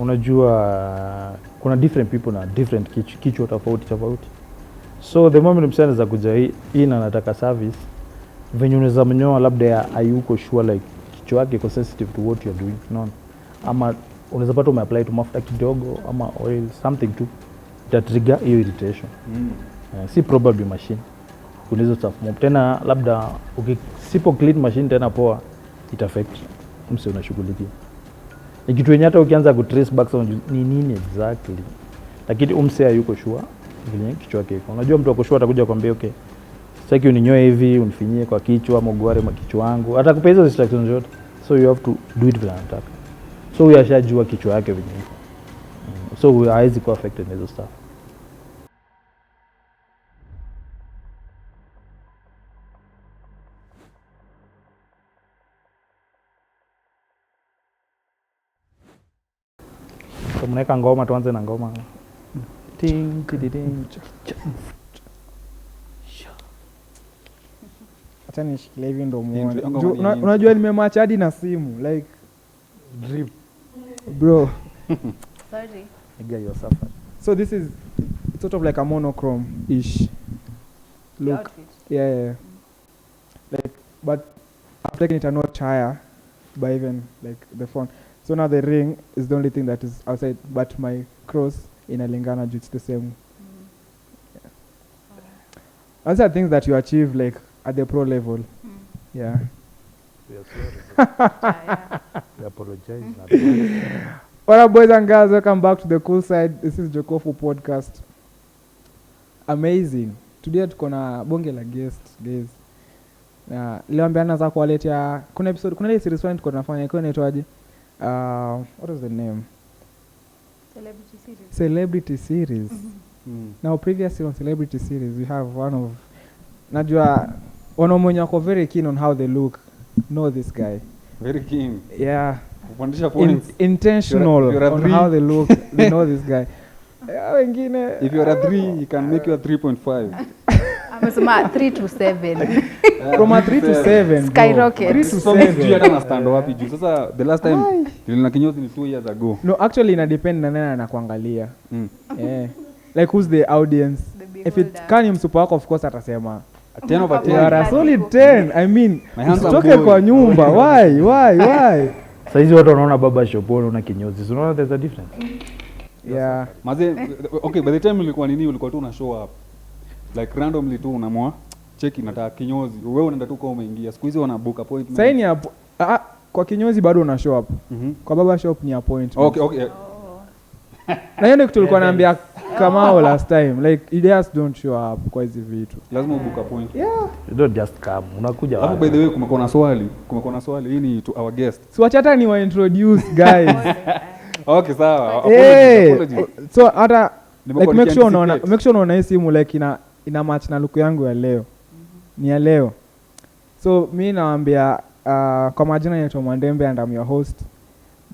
Unajua kuna different people na different kichwa tofauti tofauti. So the moment msee anaweza kuja hii na anataka service, venye unaweza mnyoa labda hayuko sure, like kichwa yake iko sensitive to what you're doing, unaona? Ama unaweza pata umeapply tu mafuta kidogo ama oil something tu ita trigger hiyo irritation. Si probably machine. Kuna hizo stuff mob. Tena labda ukisipo clean machine tena poa ita affect mse unashughulikia. Ni kitu yenye hata ukianza ku trace back so ni nini exactly, lakini umse hayuko sure vile kichwa yake iko. Unajua mtu ako sure atakuja kwambia okay, sitaki uninyoe hivi, unifinyie kwa kichwa ama ugware kichwa wangu. Atakupea hizo instructions zote. So you have to do it vile anataka. So huyu ashajua kichwa yake vile iko. So huyu hawezi kuwa affected na hizo stuff. So mnaweka ngoma, tuanze na ngoma. Ting, ting, ting. Acha nishikilie hivi ndo muone. Intro, Unajua nimematch hadi na simu like drip. Bro. Sorry. Nigga, you're suffering. So this is sort of like a monochrome ish look. Outfit. Yeah, yeah. Like, but I've taken it a notch higher by even like the phone. So now the ring is the only thing that is outside, but my cross inalingana juu it's the same. Yeah. Those are things that you achieve like at the pro level. Yeah. We are sorry. Yeah. We apologize. What up, boys and girls? Welcome back to the cool side. This is Jokofu Podcast. Amazing. Today tuko na bonge la guest, guys. Na leo ambiana za kuwaletea kuna episode, kuna ile series fulani tuko tunafanya ilikuwa inaitwaje? What was the name? Celebrity series. Celebrity series. Now previously on Celebrity series we have one of najua wanaume wenye wako very keen on how they look. Know this guy. Very keen. Yeah. Kupandisha points. Intentional You're a on three. how they look. They know this guy. Yeah, wengine. If you're a 3, he can make you a 3.5. Amesema 3 to 7. From a 3 to 7. Skyrocket. 3 to So sijui 7. hata na stand wapi juu. Sasa the last time niliona kinyozi ni 2 years ago. No, actually ina depend na nani anakuangalia. Yeah. Like who's the audience? The If it beholder. kani msupa wako of course atasema 10 over 10. You are a solid 10. I mean, My hands are usitoke boy. kwa nyumba. Why? Saizi watu wanaona baba shop, wanaona kinyozi. So unaona there's a difference. Yeah. Maze, okay, by the time ulikuwa nini, ulikuwa tu una show up. Like randomly tu unamua cheki nataka kinyozi. Wewe unaenda tu kwa umeingia. Siku hizi wana book appointment. Sasa ni kwa kinyozi bado una show up. Kwa baba shop ni appointment. Okay. Oh. Na hiyo ndio kitu tulikuwa naambia Kamau last time, like ideas don't show up kwa hizi vitu. Lazima ubook appointment. Yeah. You don't just come. Unakuja Alafu wapi? by the way kumekuwa na swali. Kumekuwa na swali. Hii ni to our guest. So wacha hata ni wa introduce guys. Okay, sawa. Apologies, Hey, apologies. so hata Nimekuwa like make sure unaona, nikianticipate. make sure unaona hii simu like ina match na look yangu ya leo. Ni ya leo. So mi nawaambia kwa majina naitwa Mwandembe and I'm your host.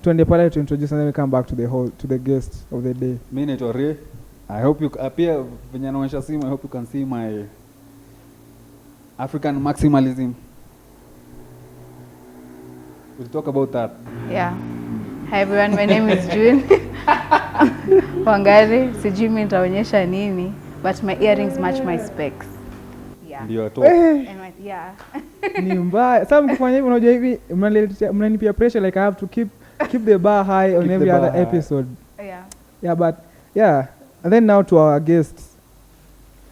Tuende pale to introduce and then we come back to the whole, to the guest of the day. Mi naitwa Ray. I hope you pia venye naonyesha simu, I hope you can see my African maximalism. We'll talk about that. Yeah. Hi everyone, my name is June. Wangari, sijui mi nitaonyesha nini, but my earrings match my specs. Yeah. Ndio atoa. And my, yeah. Ni mbaya. Sasa mkifanya hivi unajua hivi mnanipia pressure like I have to keep the bar high on Keep the every bar other high. episode. Yeah. Yeah, but yeah. And then now to our guests.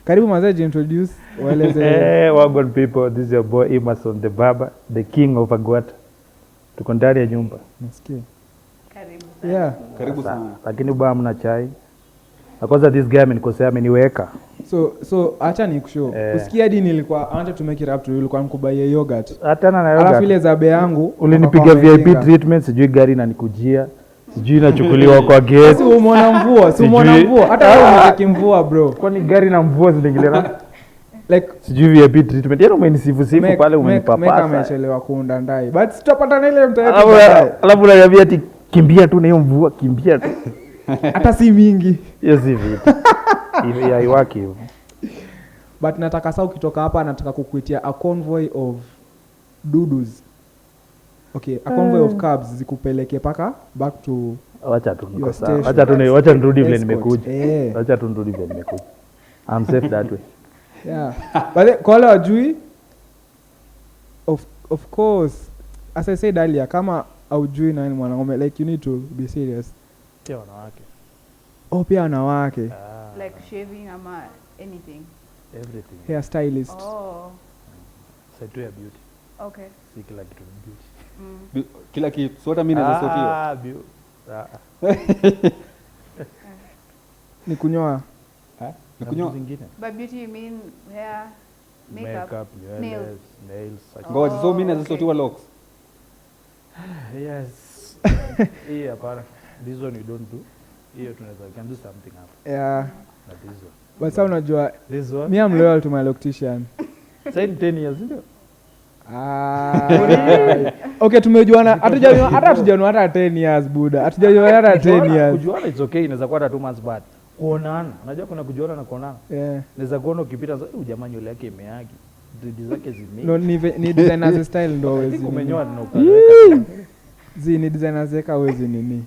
Karibu mazee, introduce waeleze. Hey, Wagon people, this is your boy Emerson the Barber, the king of Agwata. Tuko ndani ya nyumba. Nasikia. Karibu sana. Yeah. Karibu sana. Lakini bwana mna chai. Na kwanza this guy amenikosea, ameniweka. So acha nikushow. Usikie hadi nilikuwa I wanted to make it up to you, nilikuwa nikubaie yogurt. Hata na Alafu yogurt. ile zabe yangu Ulinipiga wakakuwa VIP wameinga. treatment, sijui gari inanikujia, sijui inachukuliwa kwa gate. Si umeona mvua, si umeona Sijui. mvua. Hata wewe unataka mvua bro. Kwani gari na mvua zinaingiliana? Like sijui VIP treatment. Yaani umenisifu sifu pale, umenipapasa. Amechelewa kuunda ndai. But tutapatana ile mtaa yetu baadaye. Alafu unaniambia ati kimbia tu na hiyo mvua, kimbia tu. Hata si mingi. Hiyo si vitu. Hivi haiwaki hivyo. But nataka sasa ukitoka hapa nataka kukuitia a convoy of dudus. Okay, a convoy of cabs zikupeleke paka back to Wacha tu niko Your sawa. station. Wacha nirudi vile Escort. nimekuja. Eh. Wacha tu nirudi vile nimekuja. I'm safe that way. Yeah. But then, kwa wale wajui, of course, as I said earlier, kama aujui nani mwanaume, like you need to be serious. Pia wanawake. Oh, pia wanawake. Like shaving ama anything. Everything. Hair stylist. Oh, Side tu ya beauty. okay. Si kila kitu ni beauty. Kila kitu. So hata mimi naweza sotiwa. Ah, ah, ah. Ni kunyoa. Eh? Na Ni kunyoa. vitu zingine. By beauty you mean hair, makeup, Makeup, nywele, nails. nails. Ngoja, so mimi naweza okay. sotiwa locks. Yes. Hii hapana. This one you don't do. Hiyo tunaweza, we can do something hapa. Yeah. But this one. But sasa unajua, This one. me I'm loyal to my loctician. Sasa ni 10 years ndio? Ah. Okay, tumejuana hatujajuana hata 10 years buda. Hatujajuana hata 10 years. Kujuana it's okay, inaweza kuwa hata 2 months but kuonana. Unajua kuna kujuana na kuonana. Yeah. Naweza kuona ukipita sasa, huyu jamaa nywele yake imeagi. Dread zake zime. No, ni designers style ndo I hawezi think nini. umenyoa na ukaweka. Zi ni designers yeka hawezi nini.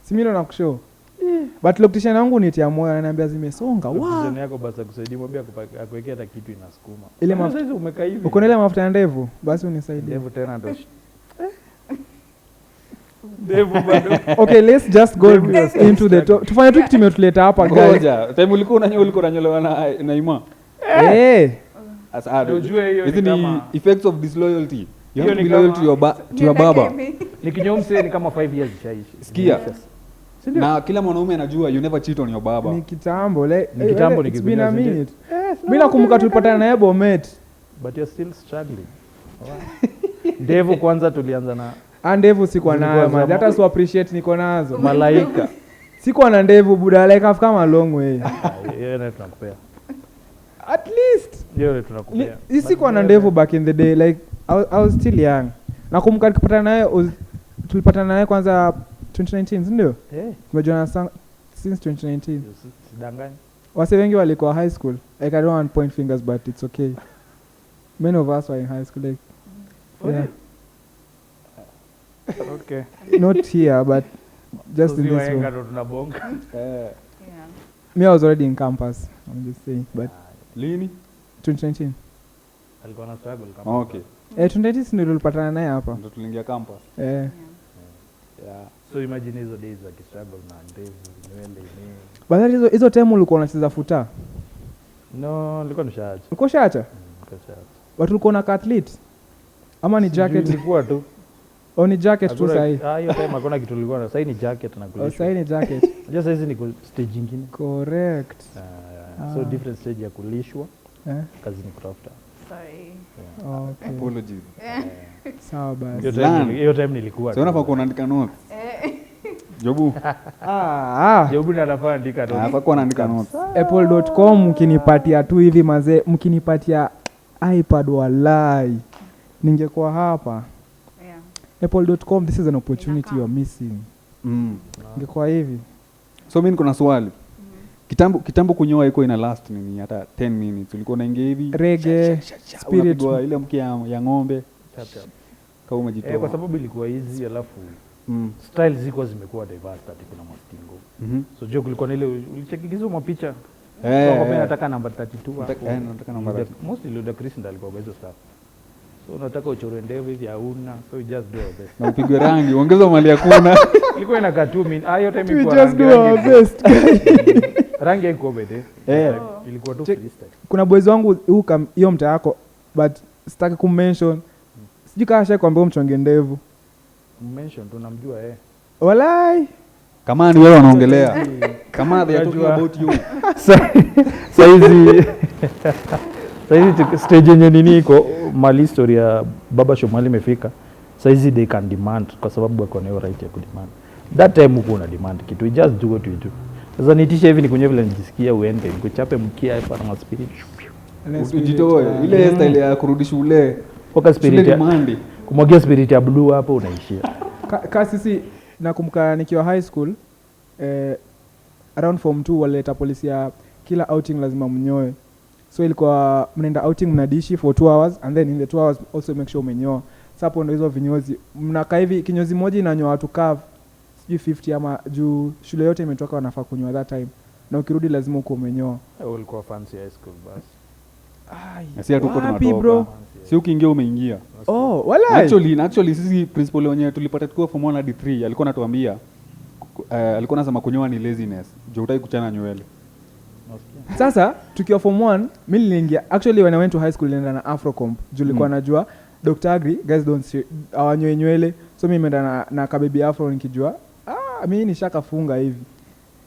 Si mimi ndo nakushow. But loctician wangu nitia moyo, ananiambia zimesonga. Wow. Design yako basi akusaidie, mwambie akuwekee hata kitu inasukuma. Ile Sasa hizi umekaa hivi. Uko na ile mafuta ya ndevu? Basi unisaidie. Ndevu tena ndo. Ndevu bado. Okay, let's just go into the top. Tufanye tu kitu imetuleta hapa guys. Ngoja, time ulikuwa unanyoa, ulikuwa unanyolewa na Ima. Eh. Asa, Ndio ujue hiyo hizi ni ni kama effects of disloyalty. You Hiyo have to ni be loyal kama- to your baba. Nikinyoa msee ni kama 5 years ishaishi. Sikia. Si ndio? Na kila mwanaume anajua you never cheat on your baba. Ni kitambo le, Ni kitambo it's been a nikikunyoa, si ndio? minute. Mimi nakumbuka tulipatana naye Bomet. But you're still struggling. Ndevu kwanza tulianza na Ah, ndevu sikuwa Zilikuwa nayo za man. Hata si appreciate niko nazo. malaika. Sikuwa na ndevu buda, like I've come a long way. Ah, hiyo nayo tunakupea. At least Hiyo nayo tunakupea. sikuwa na ndevu back in the day, like I was still young. Nakumbuka tukipatana naye tulipatana naye kwanza 2019, si ndio? Eh, Tumejuana since 2019. sidangani. Wase wengi walikuwa high school. Like I don't want point fingers but it's okay. Many of us were in high school, like yeah. Okay. Not here but just in Sisi this wahenga room. ndo tunabonga. Eh, Yeah. Me, I was already in campus. I'm just saying, but lini? 2019. Alikuwa na struggle kama. Okay. 2019 ndio tulipatana naye hapa. Ndio tuliingia campus. Eh. Yeah. Yeah. So imagine hizo days za kistruggle na ndevu, nywele nini. But that hizo time ulikuwa unacheza futa. No, nilikuwa nishaacha. Ulikuwa ushaacha? Nilikuwa nishaacha. But ulikuwa na athlete? Ama ni jacket? Ilikuwa tu. Au ni jacket tu sahi? Ah, hiyo time hakuna kitu ulikuwa na. Sahi ni jacket na Au kulishwa. sahi ni jacket. Unajua sahizi niko stage ingine. Correct. Ah, so Ah. different stage ya kulishwa, Eh? kazi ni kutafuta. Sorry. Okay. Apologies. Sawa basi. Hiyo Learn. hiyo time nilikuwa. So unafaa kuwa unaandika notes. Jobu, Jobu ndiye anafaa andika notes. unafaa kuwa unaandika notes. Apple.com mkinipatia tu hivi mazee, mkinipatia iPad walai ningekuwa hapa. Yeah. Apple.com, this is an opportunity you are missing. Ningekuwa hivi. So mimi niko na swali. Kitambo kunyoa iko ina last nini hata 10 minutes. Ulikuwa unaingia hivi Reggae, spirit. unapigwa ile mkia ya ng'ombe Chap, chap. kama umejitoa. Kwa sababu ilikuwa easy alafu style zilikuwa zimekuwa diverse ati kuna mastingo. So jo kulikuwa na ile ulichekikizo mapicha. Kwa mimi nataka namba 32 hapo. Nataka namba 32. Mostly Ludacris ndiye alikuwa kwa hizo stuff. So unataka uchore ndevu hivi hauna, so you just do your best. Na upigwe rangi, ongeza mali ya kuna. Ilikuwa inakaa 2 minutes. Ah, hiyo time We ilikuwa just do our best. Rangi haikuwa bede. Ilikuwa tu freestyle. Kuna boys wangu hiyo mtaa yako but sitaki kummention. Sijui kama ashakwambia umchonge ndevu. Mention tunamjua eh. Walai. Kama ni wewe wanaongelea. Kama they are talking about you. Saizi stage yenye nini iko mali story ya Baba Shomali imefika. Saizi they can demand kwa sababu wako na hiyo right ya kudemand. That time huko una demand kitu. You just do what you do. Sasa niitishe hivi nikunye vile nijisikia uende nikuchape mkia hapa na spirit. Ujitoe ile style ya kurudi shule. Waka spirit ya kumwagia spirit ya blue hapo unaishia. Ka sisi nakumbuka nikiwa high school around form 2 walileta policy ya kila outing lazima mnyoe. So ilikuwa mnaenda outing mnadishi for 2 hours and then in the 2 hours also make sure umenyoa. Sasa hapo ndio hizo vinyozi. Mnakaa hivi kinyozi moja inanyoa watu curve sijui 50 ama juu shule yote imetoka wanafaa kunyoa that time na ukirudi lazima uko umenyoa. Ulikuwa fancy high school basi. Ai, Si hatuko wapi tunatoka. bro? Si ukiingia umeingia. Oh, walai. Actually sisi principal wenyewe tulipata tukiwa form 1 hadi 3 alikuwa anatuambia alikuwa anasema kunyoa ni laziness. Juu hutaki kuchana nywele. Sasa tukiwa form 1 mimi niliingia, actually when I went to high school nilienda na Afrocomp juu nilikuwa najua Dr. Agri guys don't see hawanyoi nywele, so mimi nimeenda na kabebi afro nikijua mimi nishakafunga hivi.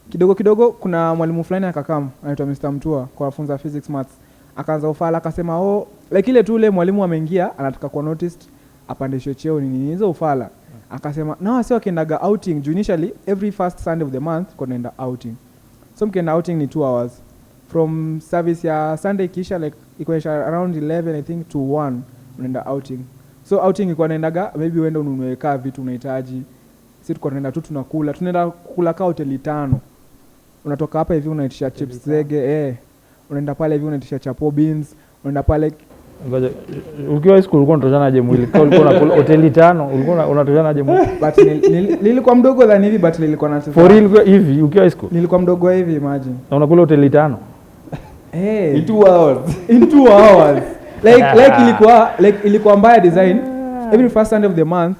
Kidogo kidogo kuna mwalimu fulani akakam anaitwa Mr. Mtua kwa funza physics maths, akaanza ufala akasema oh, like ile tu ile mwalimu ameingia anataka kuwa noticed apandishwe cheo nini hizo ufala. Akasema na wasi wakiendaga outing juu initially every first Sunday of the month kunaenda outing, so mkienda outing ni 2 hours from service ya Sunday kisha like ikuonyesha around 11 I think to 1 unaenda outing. So outing ilikuwa naendaga maybe uende ununue kaa vitu unahitaji, sisi tulikuwa tunaenda tu tunakula, tunaenda kula kaa hoteli 5. Unatoka hapa hivi unaitisha chips zege, unaenda pale hivi unaitisha chapo beans, unaenda pale. Ngoja, ukiwa high school ulikuwa unatoshana mwili? Kwa ulikuwa unakula hoteli 5 ulikuwa unatoshana mwili? But nilikuwa mdogo than hivi, but nilikuwa nacheza. For real hivi ukiwa high school? Nilikuwa mdogo hivi, imagine. Na unakula hoteli 5? Hey. In 2 hours. In 2 hours. Like ilikuwa mbaya design. Every first Sunday of the month,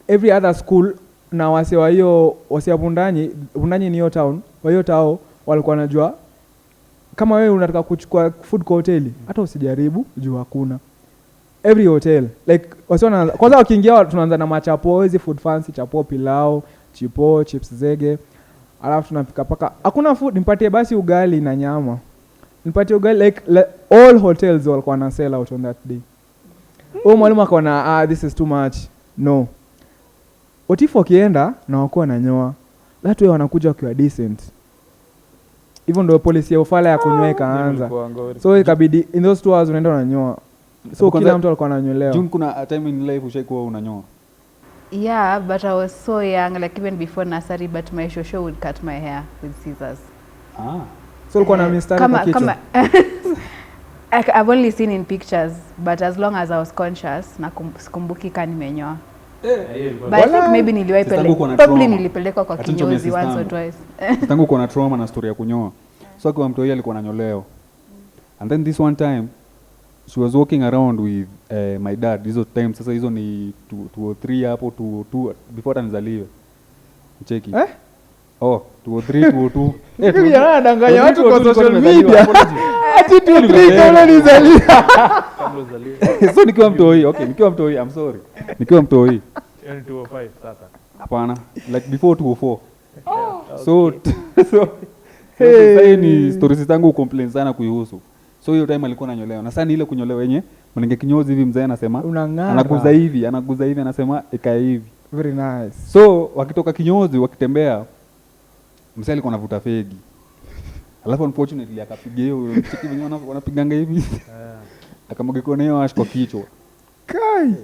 every other school na wase wa hiyo, wase wa Bundanyi, Bundanyi ni hiyo town, wa hiyo tao walikuwa wanajua kama wewe unataka kuchukua food kwa hoteli, hata usijaribu juu hakuna. Every hotel like wase wanaanza kwanza wakiingia tunaanza na machapo, hizi food fancy, chapo, pilau, chipo, chips zege. Alafu tunapika paka hakuna food, nipatie basi ugali na nyama. Nipatie ugali like all hotels walikuwa na sell out on that day. Huyo mwalimu akaona this is too much. No. What if wakienda na wakuwa na nyoa? That way wanakuja wakiwa decent. Hivyo ndio policy ya ufala ya kunyoa ikaanza. So ikabidi in those 2 hours unaenda unanyoa. So kila mtu alikuwa ananyolewa. June, kuna a time in life ushaikuwa unanyoa? Yeah, but I was so young, like even before nursery, but my shosho would cut my hair with scissors. Ah. So ulikuwa na mistari kwa kichwa? I've only seen in pictures, but as long as I was conscious, na sikumbuki kama nimenyoa. But I think maybe probably nilipelekwa kwa kinyozi once or twice. Tangu uko na trauma na story ya kunyoa. So kwa mtu yeye alikuwa ananyolewa. And then this one time she was walking around with my dad. Hizo time sasa hizo ni 203 hapo 202 before atanizaliwe. Cheki. Eh? Oh, 203 202. Hivi anadanganya watu kwa social media. Ati 203 kabla nizaliwe. So nikiwa mtoi, okay, nikiwa mtoi, I'm sorry. Nikiwa mtoi. 205 sasa. Hapana, like before 204. Oh, so so hey, ni stories zangu complain sana kuihusu. So hiyo time alikuwa ananyolewa. Na sana ile kunyolewa yenye mwanange kinyozi hivi mzee anasema anaguza hivi, anasema ikae hivi. Very nice. So wakitoka kinyozi wakitembea mzee alikuwa anavuta fegi. Alafu unfortunately akapiga hiyo chiki wenyewe wanapiganga hivi. Akamwaga na hiyo ash kwa kichwa. Kai.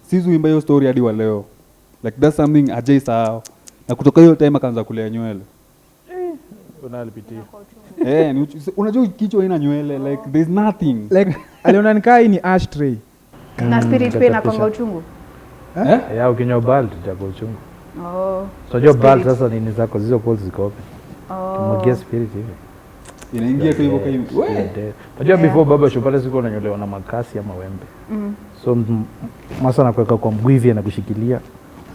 Sizu imba hiyo story hadi wa leo. Like that's something ajai sahau. Na kutoka hiyo time akaanza kulea nywele. Unalipitia. Unajua kichwa ina nywele, like there's nothing. Like aliona nikai ni ashtray. Na spirit pia inakonga uchungu. Eh? Ya ukinywa bald itakuwa uchungu. Oh. So jua bald sasa nini zako zile pores ziko open. Oh. Tumwagia spirit hivi. Inaingia tu hivyo kama wewe. Unajua before baba shop pale sikuwa unanyolewa na makasi ama wembe. So masa anakuweka kwa mguu hivi anakushikilia.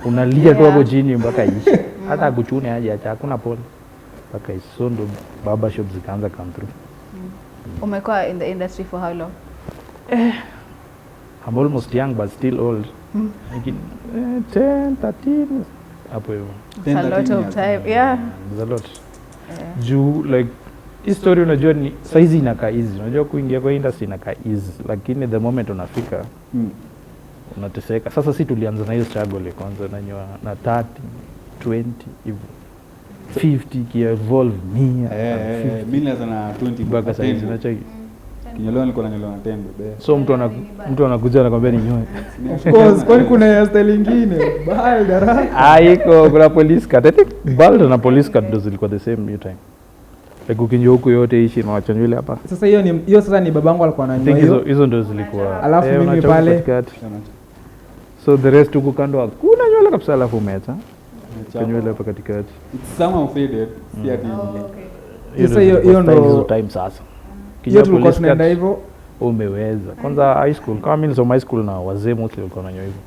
Unalia tu hapo chini mpaka iishe. Hata akuchune aje acha hakuna pole. Mpaka iishe. So ndo baba shop zikaanza come through. Umekuwa in the industry for how long? I'm almost young but still old. Like 10, 13 hapo hivyo. It's a lot of time. Yeah. There's a lot. Juu like hii story unajua ni saizi inakaa easy. Unajua kuingia kwa industry inakaa easy, lakini the moment unafika unateseka. Sasa si tulianza na hiyo struggle kwanza nanyoa na 30, 20 hivyo. 50 ki evolve 100. Mimi nilianza na 20 mpaka saizi unacheki. Kinyolewa nilikuwa nanyolewa na 10 bebe. So mtu anakuja anakuambia ninyoe. Of course, kwani kuna hairstyle nyingine? Bald haraka. Iko kuna police cut. I think bald na police cut ndo zilikuwa the same hiyo time. Like ukinyoa huku yote ishi na wacha nywele hapa. Sasa hiyo ni hiyo sasa ni babangu alikuwa ananyoa hiyo. Hizo ndo zilikuwa. Alafu mimi pale. So the rest huku kando hakuna nywele kabisa, alafu umeacha nywele hapa katikati. It's somehow faded. Si ati Hiyo Sasa ndio hiyo zilikuwa style ndo- hizo time sasa. Hiyo Kinyoa tulikuwa police tunaenda cut, hivyo. umeweza. Kwanza high school, kama mimi nilisoma high school na wazee mostly walikuwa wananyoa hivyo.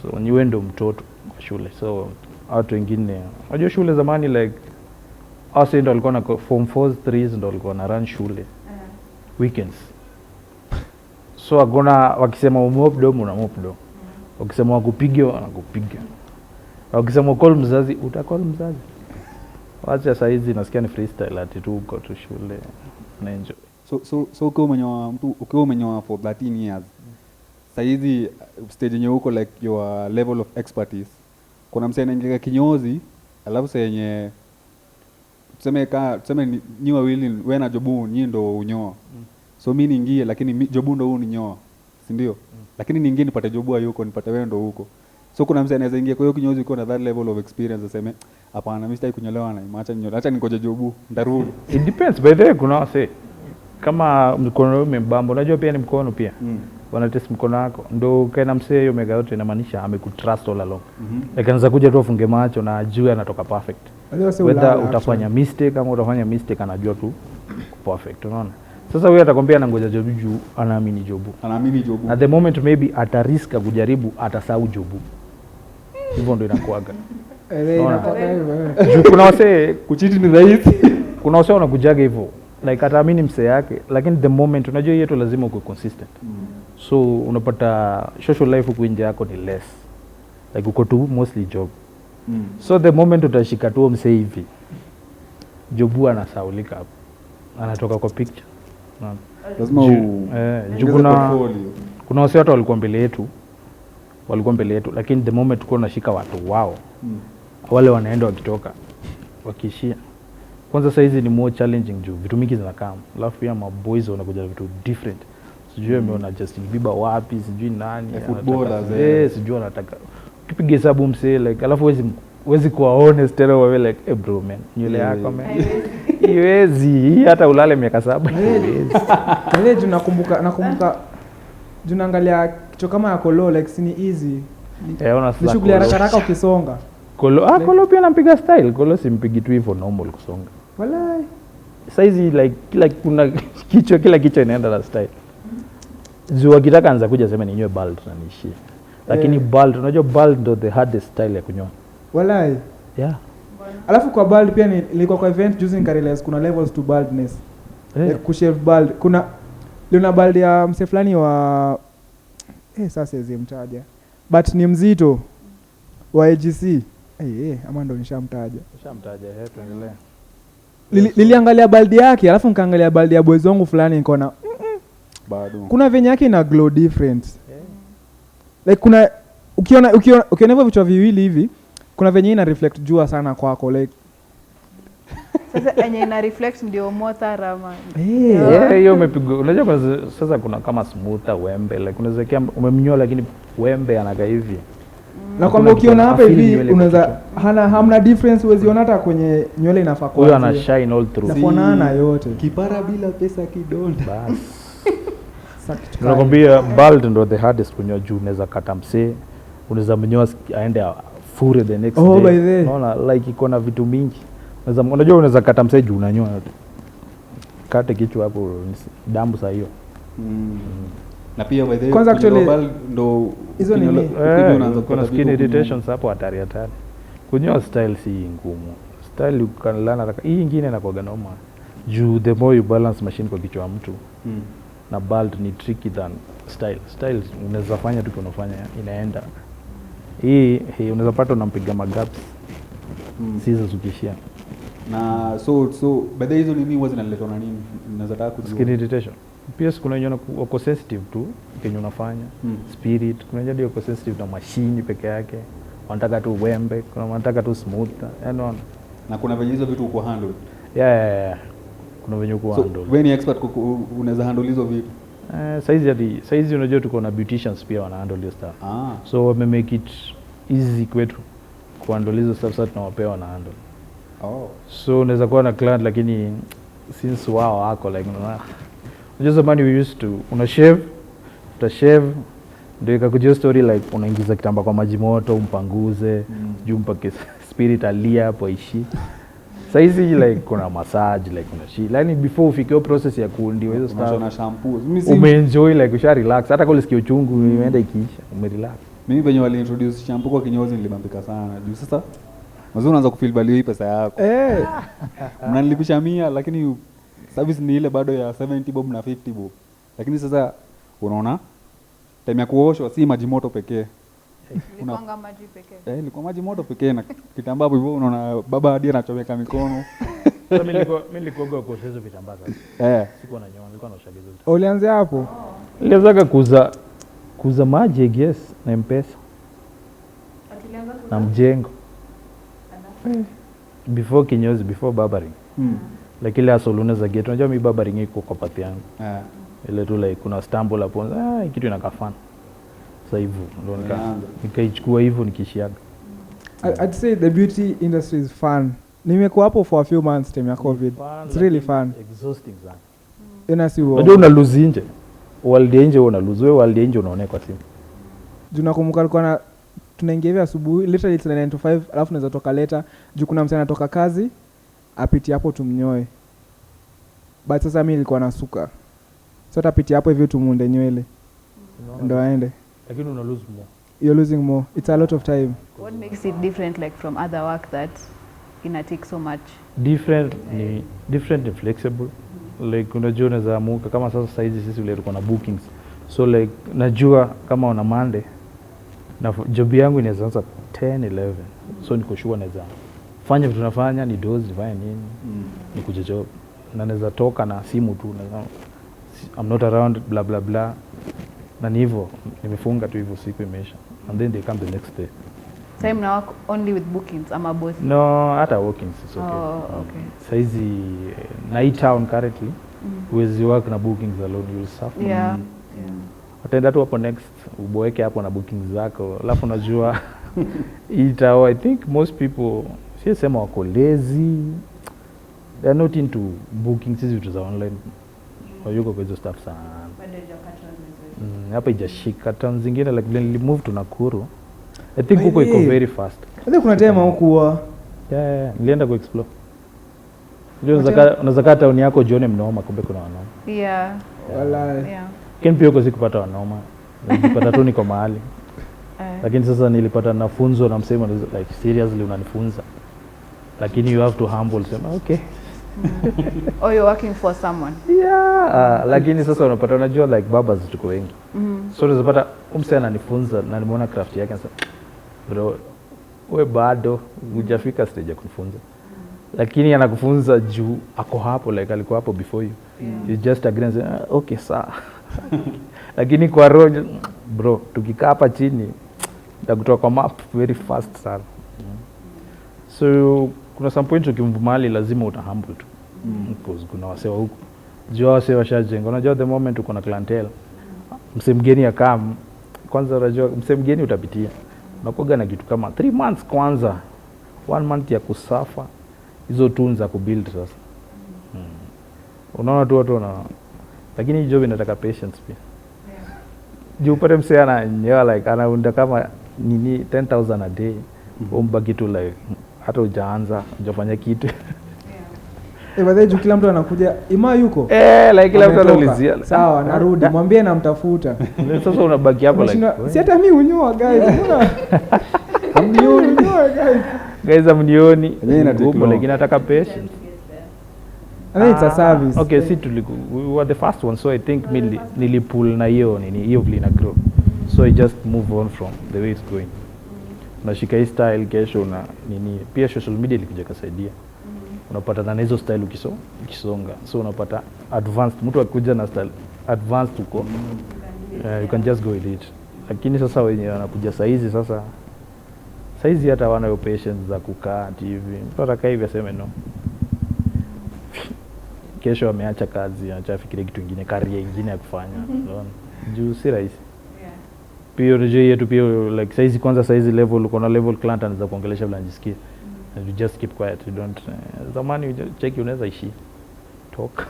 So ni wewe ndo mtoto kwa shule. So watu wengine, unajua shule zamani like us ndo walikuwa na form 4s 3s ndo walikuwa na run shule weekends. So hakuna wakisema umop dom una mop dom. Wakisema wakupige wanakupiga. Wakisema call mzazi utacall mzazi. Wacha saa hizi nasikia ni freestyle ati tu uko tu shule na enjoy. So ukiwa umenyoa mtu, ukiwa umenyoa for 13 years, saizi stage yenye uko, like your level of expertise, kuna msee anaingia kinyozi, alafu saa yenye tuseme nyi wawili, we na Jobu, nyi ndo unyoa, so mi niingie, lakini Jobu ndo huu ninyoa, si ndio? Lakini niingie nipate Jobu hayuko, nipate wewe ndo huko. So kuna msee anaweza ingia kwa hiyo kinyozi ukiwa na that level of experience aseme, "Hapana, mimi sitaki kunyolewa na acha ninyolewe, acha ningoje Jobu, ntarudi." It depends, by the way. Kuna wase kama mkono umembamba, unajua pia ni mkono pia wanatest mkono wako ndo ukae na msee hiyo miaka yote, inamaanisha amekutrust all along. Like anaweza kuja tu afunge macho na ajue anatoka perfect. Wazee wase Whether ulala, utafanya mistake ama utafanya mistake, anajua tu perfect, unaona? Sasa huyo atakwambia anangoja Jobu juu anaamini Jobu. Anaamini Jobu. At the moment maybe atariska kujaribu, atasahau Jobu. Hivyo ndo inakuaga. Eh, Unaona? inakuwaga hivyo, eh. Juu kuna wasee Kuchiti ni rahisi. Kuna wasee wanakujaga hivyo, like ataamini msee yake, lakini the moment, unajua yetu lazima ukuwe consistent, so unapata social life huku nje yako ni less, like uko tu mostly job. So the moment utashika tu msee hivi, Jobu anasaulika hapo, anatoka kwa picture. Unaona? Lazima Juu ongeze portfolio. Kuna wasee watu walikuwa mbele yetu, walikuwa mbele yetu, lakini the moment tulikuwa unashika watu wao, wale wanaenda wakitoka wakiishia. Kwanza saizi ni more challenging juu vitu mingi zinakaa, alafu pia maboys wanakuja na vitu different, sijui ameona Justin Bieber wapi, sijui nani Footballers, eh, sijui anataka ukipiga hesabu msee, like alafu huwezi kuwa honest tena, wewe like, "Eh bro, man, nywele yako, man, iwezi hii, hata ulale miaka 7 iwezi." Ile juu nakumbuka juu naangalia kichwa kama ya Kolo, like si ni easy. Eh, ona Ni sasa shughuli haraka Kolo. haraka ukisonga. Kolo, ah, Kolo pia nampiga style. Kolo simpigi tu hivyo normal kusonga. Walai. Saizi like kila kuna kichwa, kila kichwa inaenda na style. Juu akitaka anza kuja sema ninyoe bald na niishie. Lakini bald, unajua bald ndo the hardest style ya kunyoa. Walai. Yeah. Alafu kwa bald pia nilikuwa kwa event juzi nikarealize kuna levels to baldness. Like kushave bald. Kuna lina bald ya mse fulani wa, sasa siwezi mtaja. But ni mzito wa AGC. Ama ndo nishamtaja. Nishamtaja, tuendelee. Niliangalia baldi yake, alafu nikaangalia baldi ya boys wangu fulani, nikaona Bado. Kuna venye yake ina glow different. Like kuna ukiona hivyo vichwa viwili hivi, kuna venye ina reflect jua sana kwako, like Sasa enye ina reflect ndio mother ama Yeah, hiyo umepigwa. Unajua kuna sasa kuna kama smoother wembe, like unaweza kia umemnyoa lakini wembe anakaa hivi. Na kwamba Hakuna ukiona kitu hapa afili hivi nywele kwa unaweza kichwa. hana hamna difference, huwezi ona hata kwenye nywele inafaa Huyo ana kuanzia. shine all through. Inafanana yote. Kipara bila pesa kidonda. Bas. Sasa kitu kali. Nakwambia bald ndo the hardest kunyoa juu unaweza kata msee, unaweza mnyoa aende afure the next Oh, day. by the way. Unaona like iko na vitu mingi. Unajua unaweza kata msee juu unanyoa. Kate kichwa hapo damu saa hiyo. Na pia by the way, Kwanza kunyolewa actually, bald ndo hizo nini? ukija unaanza Kuna kupata skin vitu huku nyuma. irritations hapo hatari hatari. Kunyoa style si ngumu. Style you can learn haraka. Hii ingine inakuwaga noma. Juu the more you balance machine kwa kichwa mtu na bald ni tricky than style. Style unaweza fanya tu unafanya inaenda. Hii unaweza pata unampiga magaps. Scissors ukishia. Na so by the way, hizo nini huwa zinaletwa na nini? Naweza taka kujua. Skin irritation. Pia kuna wenye wako sensitive tu kenye unafanya. Spirit, kuna wenye wako sensitive na mashini peke yake. Wanataka tu wembe, kuna wanataka tu smooth. Yaani unaona? Na kuna venye hizo vitu uko handle. Yeah. Kuna venye uko So, handle. wewe ni expert unaweza handle hizo vitu. Saizi hadi saizi unajua tuko na beauticians pia wana handle hiyo stuff. So wame make it easy kwetu kuhandle hizo stuff, sasa tunawapea wana handle. So unaweza kuwa na client lakini since wao wako like unaona. Unajua zamani we used to una shave, uta shave, Ndio ikakuja story like unaingiza kitambaa kwa maji moto umpanguze, juu mpake spirit alia hapo aishi. Saizi like kuna massage, like kuna shit. Lakini before ufike hiyo process ya kuundiwa hizo Unaosha stuff, na shampoo. Umeenjoy like usha relax. Hata kama ulisikia uchungu imeenda ikiisha, umerelax. Mimi venye wali introduce shampoo kwa kinyozi nilibambika sana. Juu sasa mazuri unaanza kufeel value hii pesa yako. Mnanilipisha 100 lakini service ni ile bado ya 70 bob na 50 bob. Lakini sasa unaona time ya kuoshwa si maji moto pekee. Ilikuwanga maji pekee. Ilikuwa maji moto pekee na kitambaa hapo hivyo unaona baba hadi anachomeka mikono. Sasa mimi nilikuwa kwa hizo vitambaa sasa. Sikuwa na nyoa, nilikuwa naosha hizo vitambaa. Ulianzia hapo? Nilianza kuuza maji I guess na M-Pesa. Na mjengo. Before kinyozi, before barbering. Like ile hustle unaweza get. Unajua mimi barbering iko kwa path yangu. Ile tu like kuna stumble hapo, kitu inakaa fun. Sasa hivyo ndio nikaichukua hivyo nikishiaga. I'd say the beauty industry is fun. Nimekuwa hapo for a few months time ya COVID. Fun, It's really fun. Exhausting sana. Ina si uongo. Unajua una lose nje. World nje una lose. Wewe world nje unaonekana kwa simu. Juu nakumbuka alikuwa na tunaingia hivi asubuhi, literally it's 9 to 5, alafu unaweza toka later. Juu kuna msee anatoka kazi, apitie hapo tumnyoe. But sasa mimi nilikuwa nasuka. So atapitia hapo hivi tumunde nywele. Ndio aende. Lakini una lose more. You're losing more. It's a lot of time. What makes it different like from other work that ina take so much? Different ni different ni flexible. Like unajua unaweza amuka kama sasa saizi sisi vile tuko na bookings. So like najua kama on a Monday na job yangu inaweza anza 10 11. So niko sure naweza fanya vitu nafanya, ni doze, nifanye nini, nikuje job. Na naweza toka na simu tu, naweza I'm not around blah blah blah. Na ni hivyo nimefunga tu hivyo siku imeisha. And then they come the next day. So I'm now only with bookings ama both? No, hata workings is okay. Oh, okay. Saizi na hii town currently huwezi work na bookings alone, you will suffer. Yeah. Utaenda tu hapo next uboeke hapo na bookings zako. Alafu unajua hii town I think most people si sema wako lazy. They are not into bookings hizi vitu za online. Wayuko kwa hizo stuff sana. Hapa ijashika town zingine like vile nilimove to Nakuru. I think huko iko very fast. I think kuna time hukuwa. Yeah, nilienda ku explore. Unaweza kaa town yako jione mnoma kumbe kuna wanoma. Yeah. Walai. Yeah. Lakini pia huko sikupata wanoma. Nilipata tu niko mahali. Lakini sasa nilipata nafunzo na msemo like seriously unanifunza. Lakini you have to humble sema okay. Or you're working for someone. Yeah, lakini sasa unapata unajua like babas tuko wengi. So unaweza pata msee ananifunza na nimeona craft yake nasema bro wewe bado hujafika stage ya kunifunza. Lakini anakufunza juu ako hapo like alikuwa hapo before you. You just agree and say okay sawa. Lakini kwa roho bro tukikaa hapa chini nitakutoa kwa map very fast sana. So kuna some point ukimvumali lazima uta humble tu. Because kuna wasee wa huku. Juu wasee washajenga. Unajua the moment uko na clientele, msee mgeni akam, kwanza unajua msee mgeni utapitia. Unakuwa na kitu kama 3 months kwanza, 1 month ya kusafa hizo tools za kubuild sasa. Unaona tu watu wana, lakini hii job inataka patience pia. Juu upate msee ananyewa like anaunda kama nini 10,000 a day. Umbaki tu like hata hujaanza, hujafanya kitu. By the way, kila mtu anakuja, Ima yuko? Like kila mtu Ametoka. anaulizia. Sawa, narudi, mwambie namtafuta. Sasa unabaki hapo like, Unashindwa, si hata mimi hunyoa guys. Mbona? Hamnioni hunyoa guys. Guys, hamnioni. Yenyewe ina take Ngumu, long. lakini nataka patience. I think it's a service. Okay, si we were the first one, so I think nilipull na hiyo nini, hiyo vile ina grow. So I just move on from the way it's going. Unashika hii style kesho una nini, pia social media ilikuja kasaidia. Unapata na hizo style ukisonga. So unapata advanced, mtu akikuja na style advanced uko. You can just go with it. Lakini sasa wenye wanakuja saizi sasa, saizi hata hawana hiyo patience za kukaa ati hivi. Mtu atakaa hivi aseme no. Kesho ameacha kazi, anaacha fikiria kitu kingine, career nyingine ya kufanya. Unaona? Juu si rahisi. Pia unajua yetu pia like saizi kwanza saizi level uko na level client anaweza kuongelesha bila anajisikia. And you just keep quiet, you don't. Zamani you just check unaweza ishi. Talk.